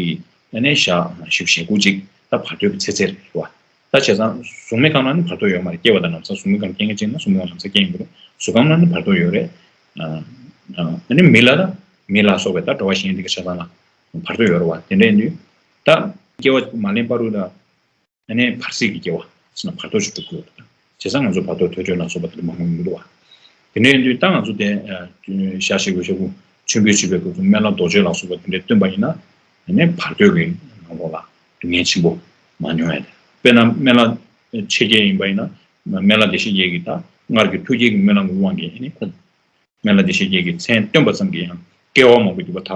ཨ་ནི་ཞག་བཞི་བཅུ་ཞེ་དགུ་ཅིག་ད་བར་དོའི་གི་ཚེ་ཚད་རེད་བ། ད་བྱས་ཙང་གཟུགས་མེད་ཁམས་ལ་ནི་བར་དོ་ཡོད་མ་རེད། སྐྱེ་བ་དང་ལམ་སང་གཟུགས་མེད་ཁམས་སྐྱེ་མཁན་ཅིག་ན་གཟུགས་མེད་ཁམས་ལམ་སང་སྐྱེ་ཡིན་དགོས་རེད། གཟུགས་ཁམས་ལ་ནི་བར་དོ་ཡོད་རེད། ཨ་ནི་མི་ལ་ད་མི་ལ་སོགས་པའི་ད་འགྲོ་བ་གཞན་འདི་གི་ཆ་ཚང་ལ་བར་དོ་ཡོད་རེད་བ། དེ་འདྲ་ཡིན་དུས་ད་སྐྱེ་བ་མ་ལེན་བར་དུ་ད། ཨ་ནི་བར་སྲིད་ཀྱི་སྐྱེ་བ་ཟེར་ན་བར་དོ་ཅིག་གྲུབ་དགོས་པ་དང་། བྱས་ཙང་ང་ཚོ་བར་དོ་ཐོས་གྲོལ་ལ་སོགས་པ་དེ་འདྲ་མང་པོ་ཡོང་གི་འདུག་བ། དེ་འདྲ་ཡིན་དུས་ད་ང་ཚོ་དེ་ཞག་ཞེ་དགུ་ཞེ་དགུ་མཆོད་འབུལ་བྱེད་པའི་སྐབས་སུ་སྨན་བླ་རྡོ་རྗེ་ལ་སོགས་པ་དེ་འདྲ་བཏོན་པ་ཡིན་ན། ཨ་ནི་བར་དོའི་གི་ནང་ལོགས་ལ་སྡུག་བསྔལ་ཆེན་པོ་མ་མྱོང་ཡ་དེ། དཔེར་ན་སྨན་བླ་ཆེ་བརྒྱད་ཡིན་པ་ཡིན་ན་སྨན་བླ་བདེ་གཤེགས་བརྒྱད་ཀྱི་ད་སྔར་གྱི་ཐུགས་བསྐྱེད་ཀྱི་སྨོན་ལམ་གྱི་དབང་གིས་ཨ་ནི་ཁོང་། སྨན་བླ་བདེ་གཤེགས་བརྒྱད་ཀྱི་མཚན་བཏོན་པ་ཙམ་གྱིས་ཡང་སྐྱེ་བ་མང་པོ་འདུས་པ་དག་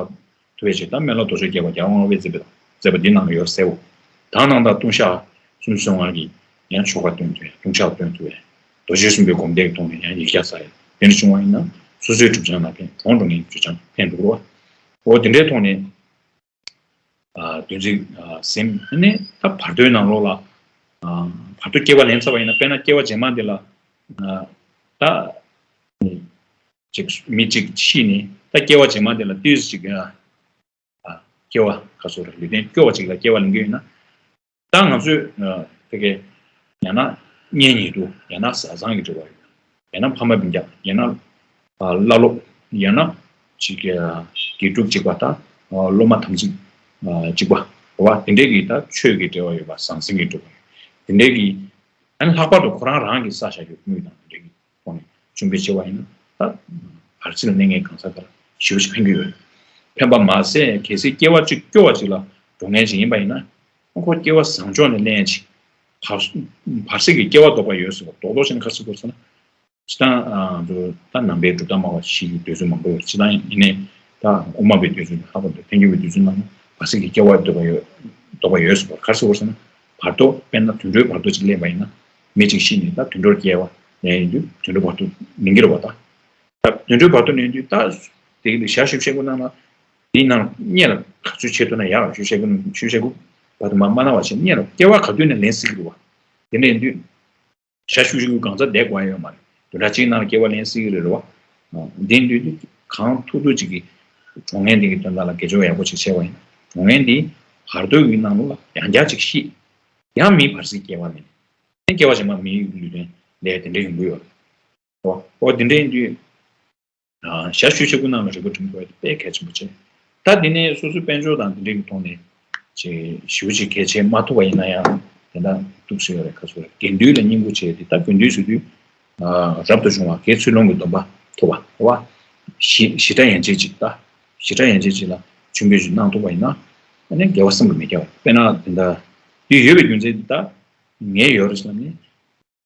ཐུབ་པའི་ཕྱིར་ད་སྨན་བླ་རྡོ་རྗེ་རྒྱལ་བ་རྒྱལ་དབང་ལྔ་པས་མཛད་པའི་མཛད་པ་འདི་ནང་ལ་ཡོད་གསལ་བོ། ད་ནང་ལྟར་ལྟུང་བཤགས་སུམ་ཅུ་སོ་ལྔ་གི་ཡང་ཆོ་ག་སྟོན་ཐུབ་ཡ། ལྟུང་བཤགས་སྟོན་ཐུབ་ཡ། རྡོ་རྗེ་གསུམ་པའི་སྒོམ་བཟླས་ཀྱི་ཐོག་ནས་ཡང་ཡིག་བརྒྱ་བསགས་ཡ། དེ་འདྲ་བྱུང་བ་ཡིན་ན་སོ་སོའི་གྲུབ་ཆ་ལ་ཕན། གྲོངས་འགྲོ་མཁན་གྱི་གྲུབ་ཆ་ཕན་འགྲོ་གི་རེད་བ། འོ་དེ་འདྲའི་ཐོག་ནས་ཨ་བདུན་ཚིགས་ཨ་ཟིན་ནས་ད་བར་དོའི་ནང་ལོགས་ལ་ཨ་བར་དོ་སྐྱེ་བ་ལེན་ཚར་བ་ཡིན་ན། དཔེར་ན་སྐྱེ་བ་རྗེས་མ་འདི་ལ་ཨ་ད་ཅིག་མི་གཅིག་ཤི་ནས་ད་སྐྱེ་བ་རྗེས་མ་དེ་ལ་ཏོག་ཙམ་ཅིག་ཨ་ཨ་སྐྱེ་བ་ག་ཚོད་རེད། ལུས་རྟེན་སྐྱོ་བ་ཅིག་ལ་སྐྱེ་བ་ལེན་གྱི་ཡོད་ན། ད་ང་ཚོས་ཨ་དེ་གའི་ཡང་ན་གཉེན་ཉེ་དུ། ཡང་ན་བཟའ་ཚང་གི་འབྲེལ་བ་ཡོད། ཡང་ན་ཕ་མ་སྤུན་ཀྱག། ཡང་ན་ཨ་བླ་སློབ། ཡང་ན་ཅིག་ཨ་དགེ་ཕྲུག་གཅིག་པ་དང་ཨ་སློབ་མ་དམ་ཚིག་ཨ་གཅིག་པ་རེད་བ། དེ་འདྲའི་གི་ད་ཆོས་ཀྱི་འབྲེལ་བ་ཡོད་པ། ཟང་ཟིང་གི་འབྲེལ་བ་ཡོད། དེ་འདྲའི་གི་ཨ་ནི་ལྷག་པར་དུ་ཁོ་རང་རང་གི་བསགས་བཞག་གི་དངུལ་དང་དེ་འདྲའི་གི་ཐོག་ནས་མཆོད་འབུལ་བྱས་པ་ཡིན་ན་ད་བར་སྲིད་ལ་གནས་ངན་གང་ཟག་ག་ལ་ཞེ་པོ་ཅིག་ཕན་གྱི་ཡོད། ཕན་པ་མ་ཟད་གལ་སྲིད་སྐྱེ་བ་གཅིག་སྐྱོ་བ་ཅིག་ལ་འགྲོ་མཁན་ཅིག་ཡིན་པ་ཡིན་ན། ཁོ་སྐྱེ་བ་བཟང་ཕྱོགས་ནས་ལེན་ཅིག་བར་བར་སྲིད་ཀྱི་སྐྱེ་བ་ལྡོག་པ་ཡོད་ཟེར་བ། རྡོག་རྡོག་བྱས་ན་ག་རེ་ཟེར་དགོས་ཟེར་ན། སྤྱིར་བཏང་ཨ་འདུ་ད་ནང་པའི་གྲུབ་མཐའ་སྨྲ་བ་བཞི་ཡི་འདོད་ཚུལ་མང་པོ་ཡོད། སྤྱིར་བཏང་ཡིན་ནའི་ད་དབུ་མ་པའི་འདོད་ཚུལ་ལྷག་པར་དུ་ཐལ་འགྱུར་བའི་འདོད་ཚུལ་ནང་བར་སྲིད་ཀྱི་སྐྱེ་བ་ལྡོག་པ་ཡོད། ལྡོག་པ་ཡོད་ཟེར་བ་ག་རེ་ཟེར་དགོས་ཟེར་ན། བར་དོ་དཔེར་ན་དུད་འགྲོའི་བར་དོ་ཅིག་ལེན་པ་ཡིན་ན། མི་གཅིག་ཤི་ནས་ད་དུད་འགྲོར་སྐྱེ་བ་ལེན་ཡིན་དུས་དུད་འགྲོ་བར་དོ་ལེན་གྱི་རེད་བ། ད་ད་དུད་འགྲོའི་བར་དོ་ལེན་དུས་ད་དེ་གི་ཞག་བཞི་བཅུ་ཞེ་དགུ་ནང་ལ་དེའི་ནང་གཉེན་ལ་ག་ཚོད་བྱེད་ཐུབ་ན་ཡག་རེད། བཞི་བཅུ་ཞེ་དགུ་ནང་བཞི་བཅུ་ཞེ་དགུ་བར་དུ་མ་མ་གནང་བ་བྱས་གཉེན་ལ་སྐྱེ་བ་ག་དུས་ནས་ལེན་སྲིད་ཀྱི་རེད་བ། དེ་འདྲ་ཡིན་དུས། ཞག་བཞི་བཅུ་ཞེ་དགུ་གང་ཚ་བསྡད་དགོས་ཡ་ཡོད་མ་རེད། བདུན་ཕྲག་གཅིག་ནང་ལ་སྐྱེ་བ་ལེན་སྲིད་ཀྱི་རེད་རེད་བ། འདི་འདུས་དུས་གང་ཐུབ་ཐུབ་ཅིག་གིས་གྲོངས་མཁན་འདི་གི་དོན་དག་ལ་དགེ་སྦྱོར་ཡག་པོ་ཅིག་བྱས་པ་ཡིན་ན། གྲོངས་མཁན་འདི་བར་དོ་གི་ནང་ལོགས་ལ་ཡང་བསྐྱར་ཅིག་ཤི། ཡང་མི་བར་སྲིད་སྐྱེ་བ་ལེན། ཡང་སྐྱེ་བ་གཞན་པ་མིའི་ལུས་རྟེན་ལེན་དེ་འདྲ་ཡོང་གི་ཡོད་རེད་བ། འོ་དེ་འདྲ་ཡིན་དུས། ཨ་ཞག་བཞི་བཅུ་ཞེ་དགུ་ནང་ལ་རིག་པ་སྒྲིམ་དགོས་པ་དེ་དཔེ་གལ་ཆེན་པོ་བྱས། ད་དེ་ནས་སོ་སོའི་དཔལ་འབྱོར་དང་དེ་འདྲའི་གི་ཐོག་ནས་ཅིག་ཞེ་པོ་ཅིག་གལ་ཆེ་མ་ཐུབ་པ་ཡིན་ན་ཡང་དེ་འདྲ་འདུག་སེ་ཡོད་རེད། ག་ཚོད་རེད། དགེ་འདུན་ལ་བསྙེན་བཀུར་བྱས་ཏེ། ད་དགེ་འདུན་ཟེར་དུས་ཨ་རབ་ཏུ་བྱུང་བ་དགེ་ཚུལ་སློང་གི་སྡོམ་པ་ཐོབ་པ་རེད་བ། ཞི་ཞི་དྲག་ཡན་ཆད་ཅིག་ད་ཞི་དྲག་ཡན་ཆད་ཅིག་ལ་མཆོད་འབུལ་ཞིག་གནང་ཐུབ་པ་ཡིན་ན། ཨ་ནི་དགེ་བ་བསམ་གྱིས་མི་ཁྱབ་པ། དཔེར་ན་དེ་འདྲ་དེ་ཡོད་པའི་རྒྱུ་མཚན་དེ་ད་ངས་ཡོད་རེད་བསམ་ནས།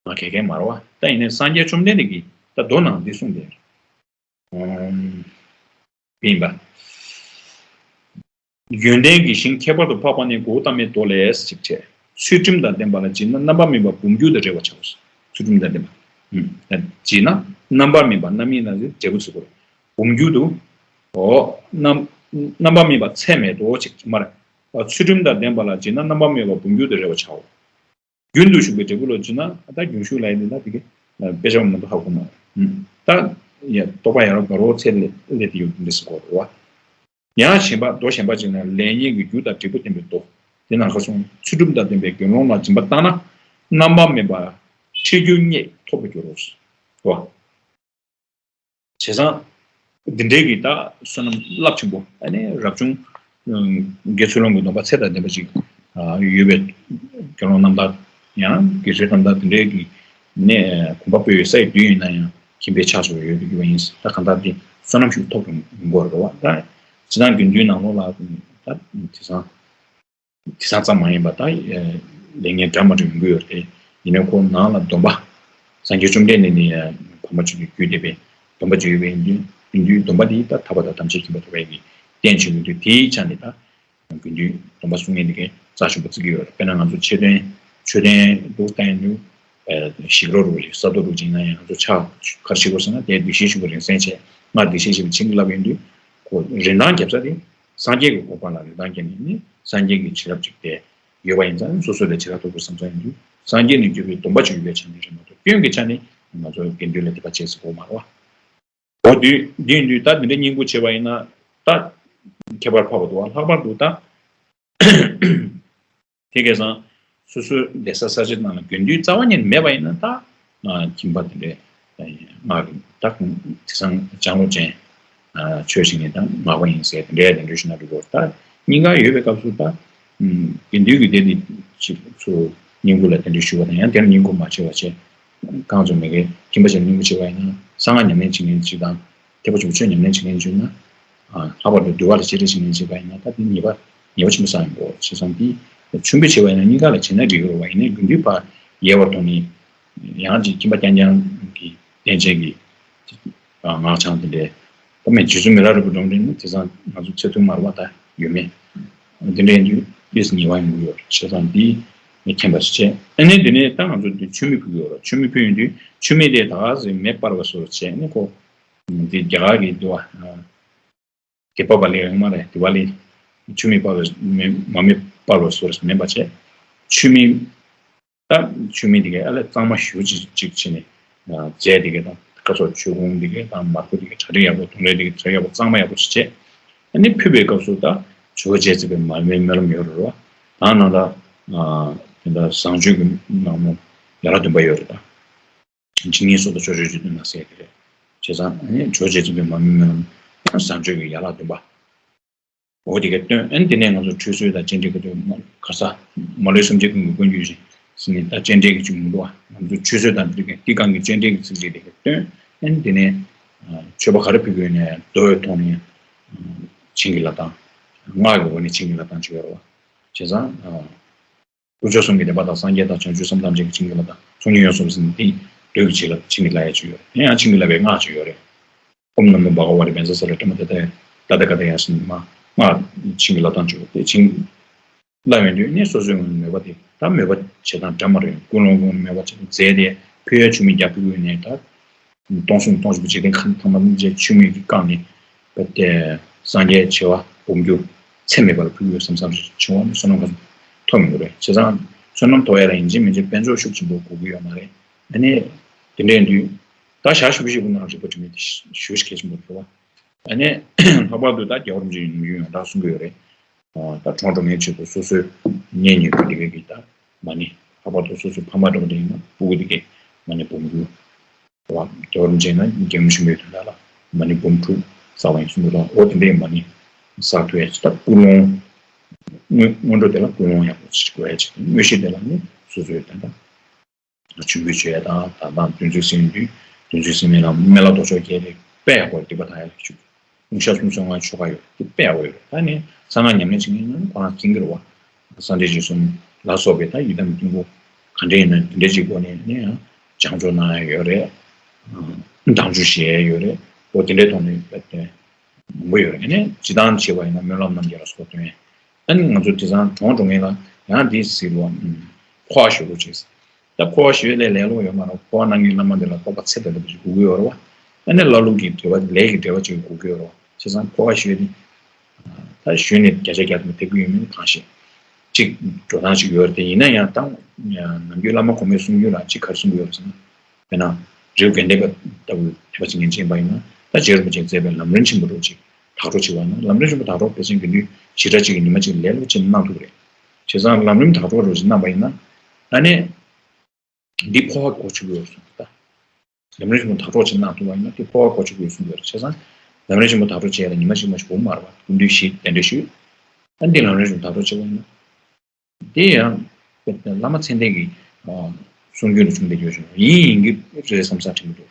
ང་དགེ་རྒན་མ་རེད་བ། ད་ཡིན་ནའི་སངས་རྒྱས་བཅོམ་ལྡན་འདས་ཀྱིས་ད་མདོ་ནང་འདི་གསུངས་ཏེ། ཨམ། ཡིན་པ། ཡོན་ཏན་གྱི་ཞིང་ཁྱད་པར་དུ་འཕགས་པ་ནི། གཽ་ཏ་མའི་མདོ་ལས་ཞེས་བྱས། ཚུལ་ཁྲིམས་དང་ལྡན་པ་ལ་བགྱིས་ན། རྣམ་པར་སྨིན་པ་འབུམ་འགྱུར་དུ་རེ་བར་བྱའོ། ཚུལ་ཁྲིམས་དང་ལྡན་པ། ཨམ། བགྱིས་ན་རྣམ་པར་སྨིན་པ་རྣམ་སྨིན་ལ་འབྲས་བུ་ཚུལ་ཁོ། འབུམ་འགྱུར་དུ། འོ། རྣམ་རྣམ་པར་སྨིན་པ་ཚད་མེད་དོ་ཅེས་སྨ་རེ། ཚུལ་ཁྲིམས་དང་ལྡན་པ་ལ་བགྱིས་ན། རྣམ་པར་སྨིན་པ་འབུམ་འགྱུར་དུ་རེ་བར་བྱའོ། རྒྱུན་དུ་ཞུགས་པའི་འབྲས་བུ་ལ་བྱིན་ན། ད་རྒྱུན་ཞུགས་ལ་ཡིན་ན་ད་དེ་གི་དཔེ་ཆ་མང་པོ་ཧ་གོ་མ་རེད། ད་ཡ་རྟོགས་པ་ཡང་རབ་འབར་བའི་ཚེ་ལས་ལས་དེ་ཡོད་འདི་སུ་གོ་རེད་བ། ཡང་གཞན་པ་མདོ་གཞན་པ་ཅིག་ན་ལེགས་ཉེས་ཀྱི་རྒྱུ་དང་འབྲས་བུ་བསྟན་པའི་མདོ། དེ་ནང་ཁ་སོང་ཚུལ་ཁྲིམས་དང་ལྡན་པའི་དགེ་སློང་ལ་སྦྱིན་པ་བཏང་ན། རྣམ་པར་སྨིན་པ་ཁྲིད་རྒྱུ་རྙེད་ཐོབ་པར་འགྱུར་རོ། བ། བྱས་ཙང་། འདི་འདྲའི་གི་ད་བསོད་ནམས་རླབས་ཆེན་པོ་ཨ་ནི་རབ་བྱུང་། དགེ་ཚུལ་སློང་གི་སྡོམ་པ་ཚད་དང་ལྡན་པ་ཅིག་ཡོད་པའི་དགེ་སློང་རྣམ་ཐར་ ཡང་དགེ་ཚུལ་རྣམ་དག་དེ་འདྲའི་གི་ནས་གོམ་པ་སྤོས་ཡོད་ས་ཡི་དུས་ཡིན་ན་ཡང་ཁྱིམ་པའི་ཕྱག་བྱེད་པ་ཡོད་དུ་གྱུར་པ་ཡིན། ད་གང་ལྟར་དེ་བསོད་ནམས་ཤུགས་ཐོབ་ཏུ་འགོར་རོ་བ། ད་སྤྱི་བཏང་དགེ་འདུན་ནང་ལོགས་ལ་ད་དེང་སང་དེང་སང་ཙམ་མ་ཡིན་པ་ད་ལས་ངན་འདྲ་མ་འདྲ་ཡོང་གི་ཡོད་རེད། ཡིན་ནའི་ཁོ་ནང་ལ་སྡོམ་པ། སངས་རྒྱས་བཅོམ་ལྡན་འདས་ནས་ཕ་མ་ཆོས་ཀྱི་རྒྱུད་དེ་བས་སྡོམ་པ་བརྗོད་པའི་ཡིན་དུས་ཡིན་དུས་སྡོམ་པ་དེ་ད་ཐར་པ་དང་ཐམས་ཅད་མཁྱེན་པ་ཐོབ་པའི་གི་རྟེན་བྱེད་ཀྱི་འདུག་དེའི་ཆ་ནས་ད། དགེ་འདུན་སྡོམ་པ་སྲུང་མཁན་དེ་གའི་རྩ་ཆེན་པོ་བརྩི་གི་ཡོད་རེད། དཔེར་ན་ང་ཚོ་མཆོད་རྟེན་མཆོད་རྟེན་འདུག་བསྟན་དུས་ཞིག་རོ་རུ་ཞིག་ས་རྡོ་རུ་ཅིག་ན་ཡང་ང་ཚོ་ཕྱག་གར་ཞིག་རོ་ཟེར་ན་དེ་གདུལ་ཞིང་ཞིག་པ་རིང་བསྲེལ་བྱས་སྔར་གདུལ་ཞིང་ཞིག་པ་ཆིང་གི་ལབ་ཡིན་དུས་ཁོ་རིན་ཐང་རྒྱབ་ས་དེ་སངས་རྒྱས་ཀྱི་གོ་འཕང་ལ་རིན་ཐང་རྒྱབ་ནས་ནི་སངས་རྒྱས་ཀྱི་བྱིན་རླབས་ཅིག་དེ་ཡོད་པ་ཡིན་ཙང་སོ་སོ་ལས་བྱིན་རླབས་ཐོབ་དགོས་བསམ་ས་ཡིན་དུས་སངས་རྒྱས་ནས་བརྒྱུད་པའི་སྡོམ་པ་ཅིག་ཡོད་པའི་ཆ་ནས་རེད་མ་གཏོགས་སྐྱོན་གྱི་ཆ་ནས་ང་ཚོ་དགེ་འདུན་ལ་དད་པ་བྱེད་ཟེར་དགོས་མ་རེད་བ། འོ་དུས་འདི་ཡིན་དུས་ད་འདི་འདྲའི་སྙིང་པོ་བྱས་པ་ཡིན་ན་ད་ཁྱད་པར་འཕགས་པ་འདུག་བ། ལྷག་པར་དུ་ད་དེ་གས་སང་སོ་སོའི་བསྡད་ས་ས་ཆ་ནང་ལ་དགེ་འདུན་རྩ་བ་ཉིད་མེད་པ་ཡིན་ན་ད་ཁྱིམ་པ་དེ་འདྲའི་སྔགས་ཀྱི་ད་དེ་སང་སྦྱང་བློ་ཅན་ཆོས་བྱེད་མཁན་ད་སྔགས་པ་ཡིན་ཟེར་དེ་འདྲའི་དེ་འདྲའི་ཞུ་ན་འགྲིག་གོ། ད་སྙིང་ག་ཡོད་པའི་སྐབས་སུ་ད་དགེ་འདུན་གྱི་སྡེ་འདི་ཅིག་ཚུར་སྙིང་པོ་ལ་དེ་འདྲའི་ཞུ་བ་དང་ཡང་དེར་སྙིང་པོ་མ་བྱས་པ་བྱས། གང་ཚོད་མེད་མཁན་ཁྱིམ་པ་ཞིག་སྙིང་པོ་བྱེད་པ་ཡིན་ན་གསང་སྔགས་ཉམས་ལེན་བྱེད་མཁན་ཞིག་དང་ཐེག་པ་ཆེན་པོ་ཆོས་ཉམས་ལེན་བྱེད་མཁན་བྱུང་ན། ལྷག་པར་དུ་འདུལ་བ་ལ་གཅེས་སྤྲས་བྱེད་མཁན་བྱེད་པ་ཡིན་ན་ད་དེ་ཉེས་པ་ཉེས་པ་ཆེན་པོ་བསགས་ཡོང་གི་རེད། བྱས་ཙང་དེ་མཆོད་འབུལ་བྱེད་པ་ཡིན་ན་གཉིས་ཀ་ལ་བྱེད་ན་འགྲིག་གི་རེད་བ། ཡིན་ནའི་དགེ་འདུན་པ་ཡལ་བར་མཐོང་ནས་ཡང་ཅིག་ཁྱིམ་པ་རྐྱང་རྐྱང་གི་རྟེན་ཅན་གྱི་སྔགས་འཆང་དེ་འདྲའི་ཨོཾ་རྗེ་བཙུན་མི་ལ་རས་པའི་སྒྲོམ་འདི་ནི་དེང་སང་ང་ཚོ་ཚེ་ཐུང་མ་རེད་བ། ད་ཡོད་མེད་འདི་འདྲ་ཡིན་དུས་དེས་ཉེས་པ་ཡོང་གི་ཡོད་རེད། བྱས་ཙང་འདི་མི་མཁྱེན་པ་ཞིག་བྱས། ཨ་ནི་འདི་ནས་ད་ང་ཚོ་འདི་མཆོད་མེ་ཕུལ་གི་ཡོད་རེད། མཆོད་མེ་ཕུལ་ཡོང་དུས་མཆོད་མེ་དེ་ད་ག་ཟེ་མེ་སྤར་བ་བཟོ་རེད་བྱས་ནས་ཁོ་འདི་རྒྱ་གར་གྱི་འདི་བ་དེ་པ་བ་ལི་རིང་མ་རེད། དེ་བ་ལི་མཆོད་མེ་སྤར་བ་མ་མེ་སྤར་བ་བཟོ་རེད་མེན་པ་བྱས་མཆོད་མེ། ད་མཆོད་མེ་དེ་གའི་ཨ་ལས་གཙང་མ་ཞུ་ཅིག་ཅིག་བྱས་ནས་རྫས་དེ་གའི་དང་ཁ་ཚོགས་མཆོད་ཀོང་དེ་གའི་དང་མར་ཁུ་དེ་གའི་གྲ་སྒྲིག་ཡག་པོ་དུང་རས་དེ་གའི་གྲ་ཡག་པོ་གཙང་མ་ཡག་པོ་ཞིག་བྱས། ཨ་ནི་ཕུལ་བའི་སྐབས་སུ་ད་ཇོ་བོ་རྗེས་གཙོས་པའི་མར་མེའི་སྨོན་ལམ་ཡོད་རེད་བ། ད་ནང་ད་དེ་འདྲ་བཟང་སྤྱོད་ཀྱི་ནང་མོ་ཡ་ལ་བདུན་པ་ཡོད་རེད་ད། ཇི་སྙེད་སུ་དང་ཕྱོགས་བཅུའི་རྒྱུད་དུ་ན་ཟེར་གྱི་རེད། བྱས་ཙང་ཨ་ནི་ཇོ་བོ་རྗེས་གཙོས་པའི་མར་མེའི་སྨོན་ལམ་བཟང་སྤྱོད་ཀྱི་ཡ་ལ་བདུན་པ། འོ་དེ་ག་སྟོན། ཨ་ནི་དེ་ནས་ང་ཚོ་ཁྲུས་གསོལ་དང་སྤྱན་འདྲེན་གྱི་སྟོན་ག་ས་མ་ལུས་སེམས་ཅན་ཀུན་གྱི་སྐུ་འགྱུར་ཞིང་ཟེར་ནས་ད་སྤྱན་འདྲེན་གྱི་ཅིག་མི་འདུག་ཨ། ང་ཚོ་ཁྲུས་གསོལ་དང་དེ་ག་ཏི་ཀང་གི་སྤྱན་འདྲེན་གྱི་ཚིག་རེ་དེ་ག་སྟོན། ཨ་ནི་དེ་ནས་མཆོད་པ་ག་རེ་ཕུལ་དགོས་ནས་མདོ་ཡི་ཐོག་ནས་བྱིན་གྱིས་བརླབས་དང་། སྔགས་ཀྱི་སྒོ་ནས་བྱིན་གྱིས་བརླབས་དང་བྱེད་ཡོད་རེད་བ། བྱས་ཙང་། དཀོན་མཆོག་གསུམ་གྱི་བདེན་པ་དང་སངས་རྒྱས་དང་བྱང་ཆུབ་སེམས་ཐམས་ཅད་ཀྱི་བྱིན་གྱིས་བརླབས་དང་ཚོགས་གཉིས་ཡོངས་སུ་རྫོགས་ཟེར་ནས་དེ་མདོ་གི་བྱིན་རླབས་བྱིན་གྱིས་བརླབས་ཡ་ཅིག་ཡོད་རེད། དེ་ཡང་བྱིན་གྱིས་བརླབས་པའི་སྔགས་ཅིག་ཡོད་རེད། ཨོཾ་ན་མོ་བྷ་ག་ཝ་ཏེ་བཛྲ་ས་ལེ་ཏྲ་མ་ཏ་ཏ་ཏ་ཏ་ག་ཏ་ཡ་ཟེར་ནས་མ་སྔགས་བྱིན་གྱིས་བརླབས་སྟངས་ཅིག་ཡོད་དེ་བྱིན་བརླབས་ཡོང་དུས་ནི་སོ་སོའི་ངོས་ནས་མོས་པ་དེ་ད་མོས་པ་བྱེད་སྟངས་འདྲ་མ་རེད། ཀུན་སློང་ངོས་ནས་མོས་པ་བྱེད་སྟངས་རྫས་དེ་ཕུལ་ཡ་ཆུ་མིག་རྒྱ་ཕུལ་དགོས་ནས་ད། སྟོང་གསུམ་སྟོང་གསུམ་པོ་འཇིག་རྟེན་ཁམས་ཐ་མ་ཐམས་ཅད་ཆུ་མིག་གིས་བཀང་ནས་བེད་དེ་སངས་རྒྱས་བྱེ་བ་འབུམ་འགྱུར་ཚད་མེད་པར་ཕུལ་དགོས་བསམ་བསམ་ཞིག་བྱུང་བ་ནི་བསོད་ནམས་ག་ཚོད་ཐོབ་མི་འདུག་རེད། བྱས་ཙང་བསོད་ནམས་ཐོབ་ཡ་ལ་ཡིན་གཅིག་མིན་གཅིག་དཔལ་འབྱོར་ཤུགས་ཆེན་པོ་དགོས་ཀྱི་ཡོད་མ་རེད། ཨ་ནི་དེ་འདྲ་ཡིན་དུས་ད་ཞག་ཞུ་གི་ཞིག་གི་ནང་རིག་པ་དྲི་མེད་དེ་ཞུ་ཞིག་གལ་ཆེན་པོ་རེད་བ། ཨ་ནི་ལྷག་པར་དུ་ད་རྒྱལ་བ་རིན་པོ་ཆེ་ཡིན་ཡོད་ཡོངས་གྲགས་གསུང་གི་ཡོད་རེད། ད་གྲོངས་འགྲོ་མཁན་ཆེད་དུ་སོ་སོའི་གཉེན་ཉེ་དུ་འདི་གའི་གི་ད་མ་ཎི་ལྷག་པར་དུ་སོ་སོའི་ཕ་མ་འདྲ་བོ་དེ་ཡིན་ན་སྤུ་གུ་འདི་གའི་མ་ཎི་འབུམ་དགུ་བ་རྒྱལ་བ་རིན་པོ་ཆེ་ན་རྒྱལ་མོ་ཆེན་པོའི་དོན་དག་ལ་མ་ཎི་འབུམ་དྲུག་བསགས་པ་ཡིན་གསུང་གི་འདུག་འོ་དེ་འདྲའི་མ་ཎི་བསགས་ཐུབ་ཡ་ཅིག་ད་ཀུན་སློང་སྔོན་སྔོན་འགྲོ་དེ་ལ་ཀུན་སློང་ཡག་པོ་ཅིག་དགོས་ཡ་ཅིག་དངོས་གཞི་དེ་ལ་ནི་སོ་སོའི་དོན་དག་མཆོད་འབུལ་བྱེད་ཡ་དང་ད་ལྟ་བདུན་ཚིགས་ཟིན་དུས་བདུན་ཚིགས་ཟིན་མིན་ལ་སྨན་བླ་ལྡོག་ཕྱོགས་བརྒྱད་དེ་དཔེ་ཡག་པོ་སྡིག་པ་དག་ཡ་ལ་བཅུག་ལུང་ཤ་གསུམ་སོང་ང་ཆོ་ག་ཡོད་དེ་དཔེ་ཡག་པོ་ཡོད་རེད། ད་ནི་གསང་སྔགས་ཉམས་ལེན་བྱེད་མཁན་ཡིན་ན་ཁོ་རང་མཁྱེན་གྱི་རེད་བ། སངས་རྒྱས་རྗེས་གསུམ་ལ་སོགས་པའི་ད་ཡི་དམ་གྱི་སྐུ་ག་འདྲ་ཡིན་ན་དེ་འདྲ་ཅིག་སྒོ་ནས་ནི་ཡང་བྱང་ཆུབ་གནང་ཡ་ཡོད་རེད། དམ་ཆོས་བཞེས་ཡ་ཡོད་རེད། འོ་དེ་འདྲའི་ཐོག་ནས་དཔེ་དེ་མང་པོ་ཡོད་རེད། ཨ་ནི་སྤྱི་བཏང་བྱས་པ་ཡིན་ན་སྨོན་ལམ་རྣམ་རྒྱལ་ལ་སོགས་སྟོན། ཨ་ནི་ང་ཚོ་དེང་སང་གྲོངས་འགྲོ་མཁན་ལ་ཡང་དེ་ཟེར་བ་འཕོ་བ་ཞུ་རོགས་བྱེད། ད་འཕོ་བ་ཞུ་ཡས་ལས་ལས་སླ་པོ་ཡོད་མ་རེད། འཕོ་བ་གནང་མཁན་བླ་མ་དེ་ལ་རྟོགས་པ་ཚད་ལྡན་པ་ཞིག་དགོས་ཀྱི་ཡོད་རེད་བ། ཨ་ནི་བླ་ལུག་གི་འབྲེལ་བ་ལས་ཀྱི་འབྲེལ་བ་ཅིག་དགོས་ཀྱི་ཡོད་རེད་བ། བྱས་ཙང་འཕོ་བ་ཞུ་ཡས་དེ་ད་ཞུས་ནས་བརྒྱ་ཆ་བརྒྱ་དེ་མི་ཐེབས་ཀྱི་ཡོད་མིན་གང་ཤེས། གཅིག་འགྲོ་སྟངས་ཤིག་ཡོད་རེད་དེ། ཡིན་ན་ཡང་ད་ནམ་རྒྱུན་བླ་མ་གོང་མས་གསུང་རྒྱུན་ལ་གཅིག་ག་རེ་གསུང་གི་ཡོད་རེད་ཟེར་ན། དཔེར་ན་རི་བོ་དགེ་ལྡན་པ་ལྟ་བུའི་ཐེག་པ་ཆེན་མཁན་ཆེན་པ་ཡིན་ན་ད་རྗེ་རིན་པོ་ཆེས་མཛད་པའི་ལམ་རིམ་ཆེན་པོ་རུ་གཅིག་དག་སྒྲུབ་བྱེད་པ་ན་ལམ་རིམ་ཆེན་པོ་དག་སྒྲུབ་ཕལ་ཆེར་དགེ་འདུན་ཞེ་དྲག་ཅིག་གིས་ཉི་མ་གཅིག་ལས་སླ་པོ་ཅིག་གནང་ཐུབ་ཀྱི་རེད། བྱས་ཙང་ལམ་རིམ་དག་སྒྲུབ་རུ་གཅིག་གནང་པ་ཡིན་ན་ཨ་ནི་འདི་འཕོ་བ་གོ་ཆོད་ཀྱི་ཡོད་གསུངས་ད། ལམ་རིམ་ཆེན་པོ་དག་སྒྲུབ་ཅིག་གནང་ཐུབ་པ་ཡིན་ན་འདི་འཕོ་བ་གོ་ཆོད་ཀྱི་ཡོད་གསུངས་ཡོད་རེད། བྱས་ཙང་ལམ་རིམ་ཆེན་པོ་དག་སྒྲུབ་བྱས་ལ་ཉི་མ་གཅིག་མ་གཏོགས་འགོར་མ་རེད་བ། སྐུ་མདུན་ཞིག་གདན་འདྲེན་ཞུས། ཨ་འདི་ལམ་རིམ་ཆེན་པོ་དག་སྒྲུབ་བྱས་པ་ཡིན་ན། དེ་ཡང་བླ་མ་མཚན་ལྡན་གྱི་ གསུང་རྒྱུན་དུ་བྱུང་བསྡད་ཡོད་ཞུ། ཡིན་ཡིན་གྱི་རེད་བསམ་ས་དྲན་གྱི་འདུག་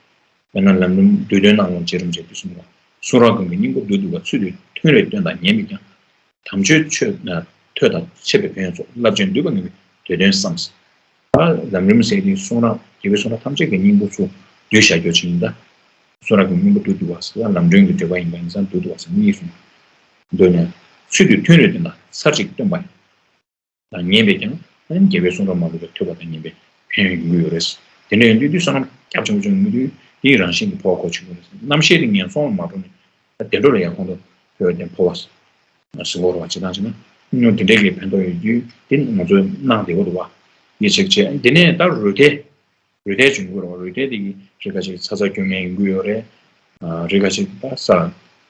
དཔེར་ན་ལམ་རིམ་བསྡུས་དོན་ནང་ལ་རྗེ་རིན་པོ་ཆེས་འདི་གསུངས་པ། གསུང་རབ་ཀུན་གྱི་སྙིང་པོ་བསྡུ་བསྡུ་བ། ཚུལ་དུ་ཐུན་རེ་བཏོན་དང་ཉན་པས་ཀྱང་། དམ་ཆོས་ཆོས་ཐོས་དང་འཆད་པའི་ཕན་ཡོན་ཚོགས། བསླབ་བྱའི་འདུས་པ་ངེས་པའི་འདོད་དོན་བསམ། ད་ལམ་རིམ་ཟེར་དེ་གསུང་རབ་རྒྱལ་བའི་གསུང་རབ་ཐམས་ཅད་ཀྱི་སྙིང་པོ་ཚུར་བསྡུས་བཞག་རྒྱུ་ཅིག་ཡིན་ད། གསུང་རབ་ཀྱི་སྙིང་པོ་བསྡུ་བསྡུ་བ་ཟེར་ལམ་སྒྲོན་གྱི་འགྲེལ་པ་ཡིན་པ་ཡིན་ཙང་བསྡུ་བསྡུ་བ་ཟེར་གཉིས་གསུངས། འདོད་ནས་ཚུལ་དུ་ཐུན་རེ་བཏོན་དང་ཚར་གཅིག་བཏོན་པ་ཡིན། དང་ཉན་པས་ཀྱང་རྒྱལ་བའི་གསུང་རབ་མ་ལུས་པ་ཐོས་པ་དང་ཉན་པའི་ཕན་ཡོན་ཡོང་གི་ཡོད་རེད། དེ་འདྲ་ཡིན་དུས་དུས་བསོད་ནམས་རྒྱ་ཆེན་པོ་བྱུང་ཡོང་དུས་དེའི་རང་བཞིན་གྱི་འཕོ་བ་གོ་ཆོད་ཀྱི་རེད། རྣམ་ཤེས་དེ་ངན་སོང་ལ་མ་འགྲོ་ནས་ད་བདེ་འགྲོ་ལ་ཡང་གོང་དུ་འཕོ་བའི་དེ་འཕོ་བ་ཟེར་གོ་རེད་བ། ཇི་ལྟར་བྱས་ན་སྙིང་དེ་འདྲའི་གི་ཕན་ཐོགས་ཡོད་དུས་དེ་ང་ཚོས་གནང་བསྡད་ཡོད་རེད་བ། ཡིད་ཆེས་བྱས། དེ་ནས་ད་རུས་ཐལ། རུས་ཐལ་བྱུང་གི་རེད་བ། རུས་ཐལ་དེ་གི་རེས་འགའ་ཞིག་ཚ་ཚ་སྐྱོན་མཁན་ཡོང་གི་ཡོད་རེད། རེས་འགའ་ཞིག་ད་ས་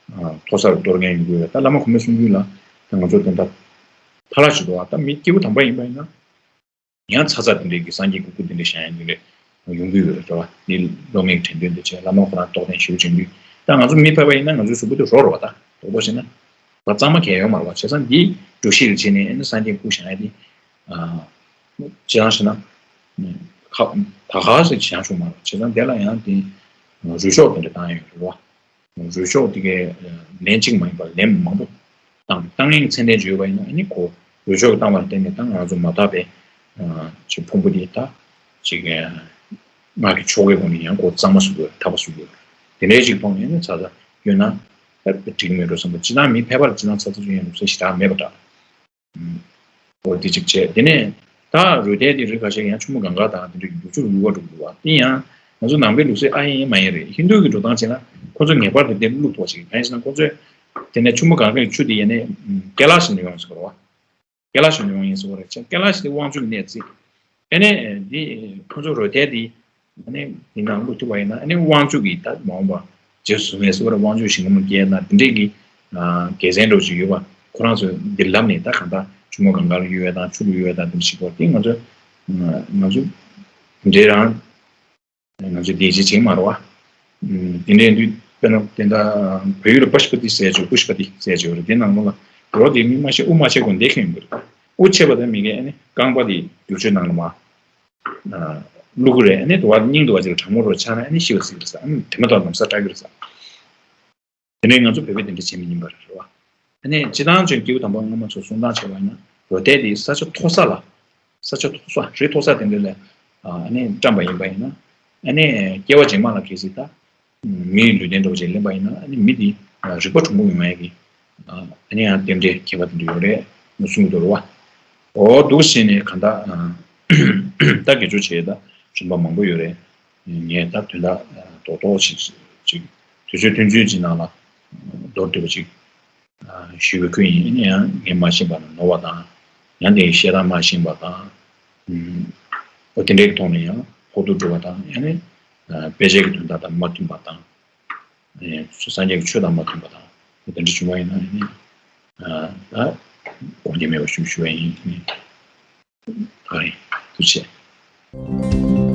མཐོ་སར་གཏོར་མཁན་ཡོང་གི་ཡོད་རེད། ད་བླ་མ་གོང་མའི་གསུང་རྒྱུན་ལ་ད་ང་ཚོ་དེ་འདྲ་ཕ་ལ་ཞིག་འདུག་བ། ད་མི་སྐྱེས་བུ་དམ་པ་ཡིན་པ་ཡིན་ན་ཡང་ཚ་ཚ་དེ་འདྲའི་གི་སངས་རྒྱས་ཀྱི་སྐུ་དེ་འདྲ་བཞེངས་ཡ་དེ་འདྲ་ཡོང་གི་ཡོད་རེད་བ། དེ་བློ་མིག་དྲན་འདུན་དེ་བྱས། བླ་མ་ཁོ་རང་རྟོགས་ལྡན་ཞེ་པོ་བྱུང་དུས་ད་ང་ཚོ་མི་ཕལ་པ་ཡིན་ན་ང་ཚོའི་གཟུགས་པོ་དེ་རོ་རོ་བ། ད་དོག་པོ་བྱས་ན་ད་གཙང་མ་གང་ཡོད་མ་རེད་བ། བྱས་ཙང་འདི་འགྲོ་ཤེས་ལ་བྱས་ནས་ཨ་ནི་སངས་རྒྱས་སྐུ་བཞེངས་ཡ་དེ། ཅི་ཡང་ཞེ་ན། ཁ་ད་ག་ཟེར་ཅི་ཡང་བྱུང་མ་རེད། བྱས་ཙང་དེ་ལ་ཡང་དེ་རུས་ཤོག་དེ་འདྲ་བཏང་ཡོད་རེད་བ། རུས་ཤོག་དེ་གའི་ལན་གཅིག་མ་ཡིན་པར་ལན་མང་པོ་བཏང་། བཏང་ཡིན་ཚད་ལྡན་ཅིག་ཡོད་པ་ཡིན་ན་ཨ་ནི་ཁོ་རུས་ཤོག་བཏང་བ་ལ་བརྟེན་ནས་ད་ང་ཚོ་མ་དག་པའི་ཅིག་ཕུང་པོ་དེ་ད་ཅིག་སྔགས་ཀྱི་ཆོ་གའི་སྒོ་ནས་ཡང་ཁོ་གཙང་མ་བཟོ་དགོས། ཐར་པ་བཟོ་དགོས། དེ་འདྲའི་ཅིག་མཐོང་ནས་ཨ་ནི་ཚ་ཚ་གཡོས་ན་ད་འགྲིག་མེད་འགྲོ་བསམ་པ། ཅི་ལྟར་མི་ཕལ་པར་ཅི་ལྟར་ཚ་ཚ་གཡོས་ཡང་ལུགས་སྲོལ་ཞེ་དྲག་མེད་པ་འདྲ། འོ་དེ་གཅིག་བྱས། དེ་ནས་ད་རུས་ཐལ་དེ་རེས་འགའ་ཤས་ཡང་ཆུ་མོ་གངྒཱ་དང་དེ་འདྲ་གི་རྒྱུག་ཆུ་རུ་ཡུར་བ་འགྲོ་གི་འདུག་བ། དེ་ཡང་ང་ཚོ་ནང་པའི་ལུགས་སྲོལ་ཨ་ཡིན་མ་ཡིན་རེད། ཧིན་རྡུ་གི་འགྲོ་སྟངས་བྱས་ན་ཁོ་ཚོ་ངེས་པར་དུ་དེ་བླུགས་ཐུབ་པ་ཞིག་གང་ཡིན་ཟེར་ན་ཁོ་ཚོས་དེ་ནས་ཆུ་མོ་གངྒཱའི་ཆུ་དེ་ཡིན་ནས་ཀེ་ལ་ཤི་ནས་ཡོང་ཟེར་བ་རེད་བ། ཀེ་ལ་ཤི་ནས་ཡོང་ཡིན་ཟེར་བ་རེད། ཀེ་ལ་ཤི་དེ་དབང་ཕྱུག་གི་གནས་བརྩིས། ཨ་ནི་འདི་ཁོ་ཚོ་རུས་ཐལ་དེ་ཨ་ནི་འདི་ནང་བླུགས་ཐུབ་པ་ཡིན་ན་ཨ་ནི་དབང་ཕྱུག་གི་ད་མ་འོངས་པ་རྗེས་སུ་བཟུང་བའི་སྲིད་པར་དབང་ཕྱུག་ཞིང་ཁམས་སྐྱེལ་ན་དེ་འདྲས་ཀྱི་དགེ་མཚན་འདྲ་བོ་ཞིག་ཡོད་པ། ཁོ་རང་ཚོས་འདི་ལབ་ནས་ད་གང་ལྟར་ཆུ་མོ་གངྒཱ་ལ་གཡུག་ཡས་དང་ཆུ་ལ་གཡུག་ཡས་དང་དེ་འདྲ་ཞིག་གོ། དེ་ང་ཚོ་ང་ཚོ་འདི་འདྲས་རང་ང་ཚོ་འདི་བྱེད་བྱེད་མ་རེད་བ། དེ་འདྲས་འདི་དཔེར་ན་དེ་འདྲ་བོད་ཡིག་ལ་པ་ཤུ་པ་ཏི་ཟེར་ཅིག་པུཤ་པ་ཏི་ཟེར་ཅིག་ཡོད་རེད། དེ་ནང་ལོགས་ལ་རོ་དེ་མི་མ་ཤེས་དབུ་མ་ཆད་གོ་འདི་ཁེངས་ཡོང་གི་རེད། དབུ་ཆད་པ་དང་མི་གའི་ཨ་ནི་རྐང་པ་དེ་རྒྱུག་ཆུའི་ནང་ལ་མ། བླུག་གི་རེད། ཨ་ནི་དུ་བ་སྙིང་དུ་བ་ཅིག་ལ་གྲང་མོ་རུ་ཆགས་ན་ཨ་ནི་ཤི་བ་ཟིག་རེད་ཟེར། ཨ་ནི་དེ་མ་གཏོགས་ལམ་སང་སྐྲག་གི་རེད་ཟེར། དེ་ནས་ང་ཚོ་བོད་པས་དེ་འདྲ་བྱེད་མི་ཉན་པ་རེད་བ། ཨ་ནི་སྤྱིར་བཏང་ཅན་སྐྱེས་བུ་དམ་པ་སྔ་མ་ཚོ་གསུང་སྟངས་བྱས་པ་ཡིན་ན་རུས་ཐལ་དེ་ས་ཆ་མཐོ་ས་ལ་ས་ཆ་མཐོ་ས་རི་མཐོ་ས་དེ་འདྲ་ལ་ཨ་ནི་བཀྲམ་པ་ཡིན་པ་ཡིན་ན་ཨ་ནི་སྐྱེ་བ་རྗེས་མ་ལ་གལ་སྲིད་ད། མིའི་ལུས་རྟེན་འདྲ་བོ་ཅིག་ལེན་པ་ཡིན་ན་ཨ་ནི་མི་དེ་རིག་པ་གྲུང་པོ་ཡོང་ཡ་གི་ཨ་ནི་ཡང་རྟེན་འབྲེལ་ཁྱད་པར་དེ་འདྲ་ཡོད་རེད་གསུང་གི་འདུག་རེད་བ། འོ་འདུག་བྱས་ནས་གང་ལྟར་ད་དགེ་སྦྱོར་བྱས་ད་རིམ་པ་མང་པོ་ཡོད་རེད། ངས་ད་དོན་དག་རྡོག་རྡོག་ཅིག་ཅིག་དུས་ཚོད་ཐུང་ཐུང་ཅིག་ནང་ལ་མདོར་བསྡུས་པ་ཅིག་ཞུས་པའི་ཁུལ་ཡིན། ཡིན་ན་ཡང་ངས་མ་ཤེས་པ་ལ་ནོར་བ་དང་། ཡང་དེ་བཤད་སྟངས་མ་ཤེས་པ་དང་། ཨོ་དེ་འདྲའི་ཐོག་ནས་ཡང་ཕོག་ཐུག་འགྲོ་བ་དང་། ཡང་ནི་དཔེ་ཆའི་གི་དོན་དག་དང་མ་མཐུན་པ་དང་། སངས་རྒྱས་ཀྱི་ཆོས་དང་མ་མཐུན་པ་དང་། དེ་འདྲ་བྱུང་བ་ཡིན་ན་ཡང་ནི་ད་དགོངས་འགལ་མེད་པ་ཞུ་ཞུ་བ་ཡིན། ད་རེད། ཐུགས་རྗེ་ཆེ།